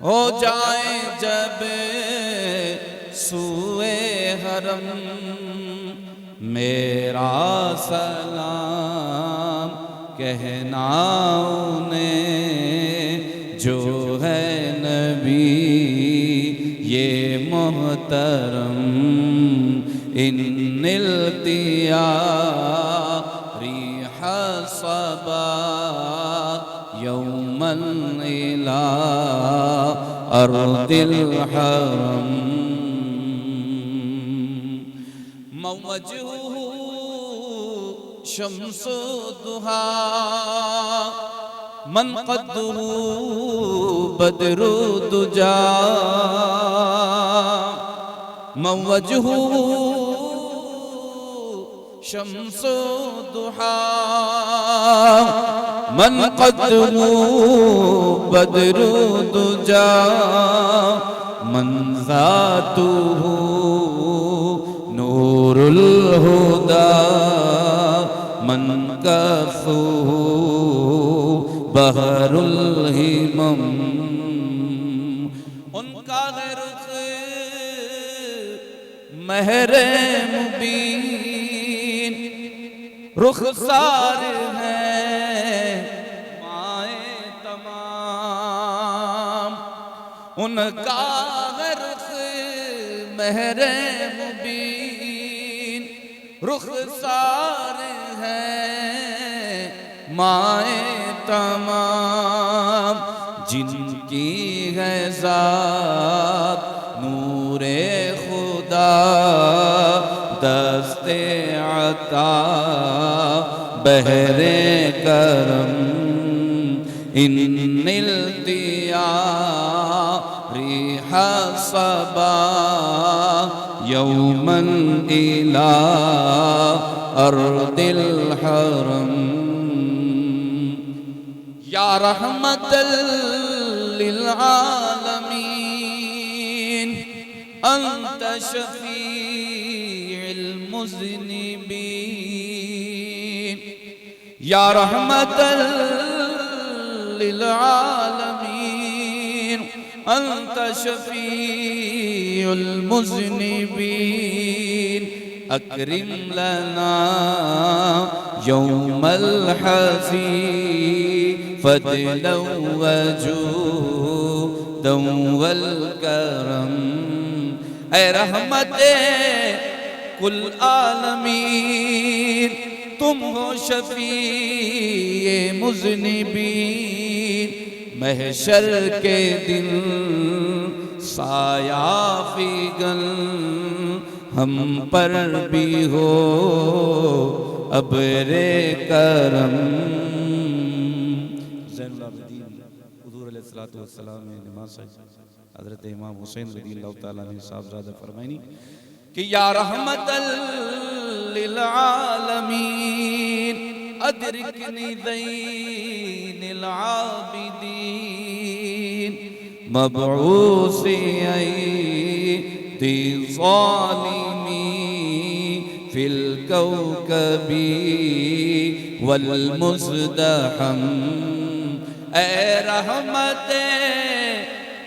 ہو جائے جب سوئے حرم، میرا سلام کہنا انہیں جو ہے نبی یہ محترم۔ إن نلت يا ريح صبا يوما إلى أرض الحرم۔ من وجهه شمس الضحى، من قده بدر الدجى، من وجهه شمس الضحى، من قده بدر الدجى، من ذاته نور الهدى، من كفه بحر الهمم۔ ان کا ہے رخ مہر مبین، رخسار ہے مائے تمام۔ ان کا ہے رخ مہر مبین، رخسار ہے مائے تمام، جن کی ہے ذات نور خدا، دست عطا بحر کرم۔ إن نلت يا ريح صبا يوما إلى أرض الحرم. يا رحمة للعالمين، أنت شفيع المذنبين. يا رحمة للعالمين، أنت شفيع المذنبين. أكرم لنا يوم الحزي فضلا وجودا والكرم. اے رحمت کل عالمین، تم ہو شفیع مذنبین۔ محشر کے دن سایہ فیگن ہم پر بھی ہو ابر کرم۔ العابدین، حضور علیہ الصلوۃ والسلام ءِ نماز ءَ حضرت امام حسین رضی اللہ تعالی عنہ صاحبزادہ فرمائنی کہ یا رحمت للعالمین ادرکنی زین العابدین، مبعوث ایدی ظالمی فی الکوکب والمزدحم۔ اے رحمت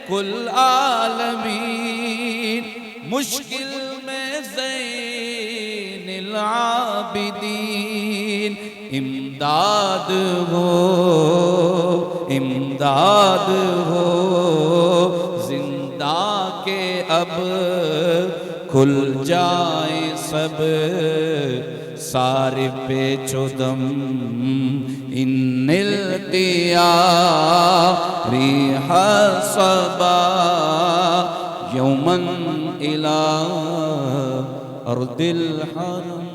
کل عالمین، مشکل میں زین العابدین امداد ہو، امداد ہو، زندہ کہ اب کھل جائیں سب سارے پیچ و دم۔ ان نلتی یا ریح صبا یوما الی ارض الحرم۔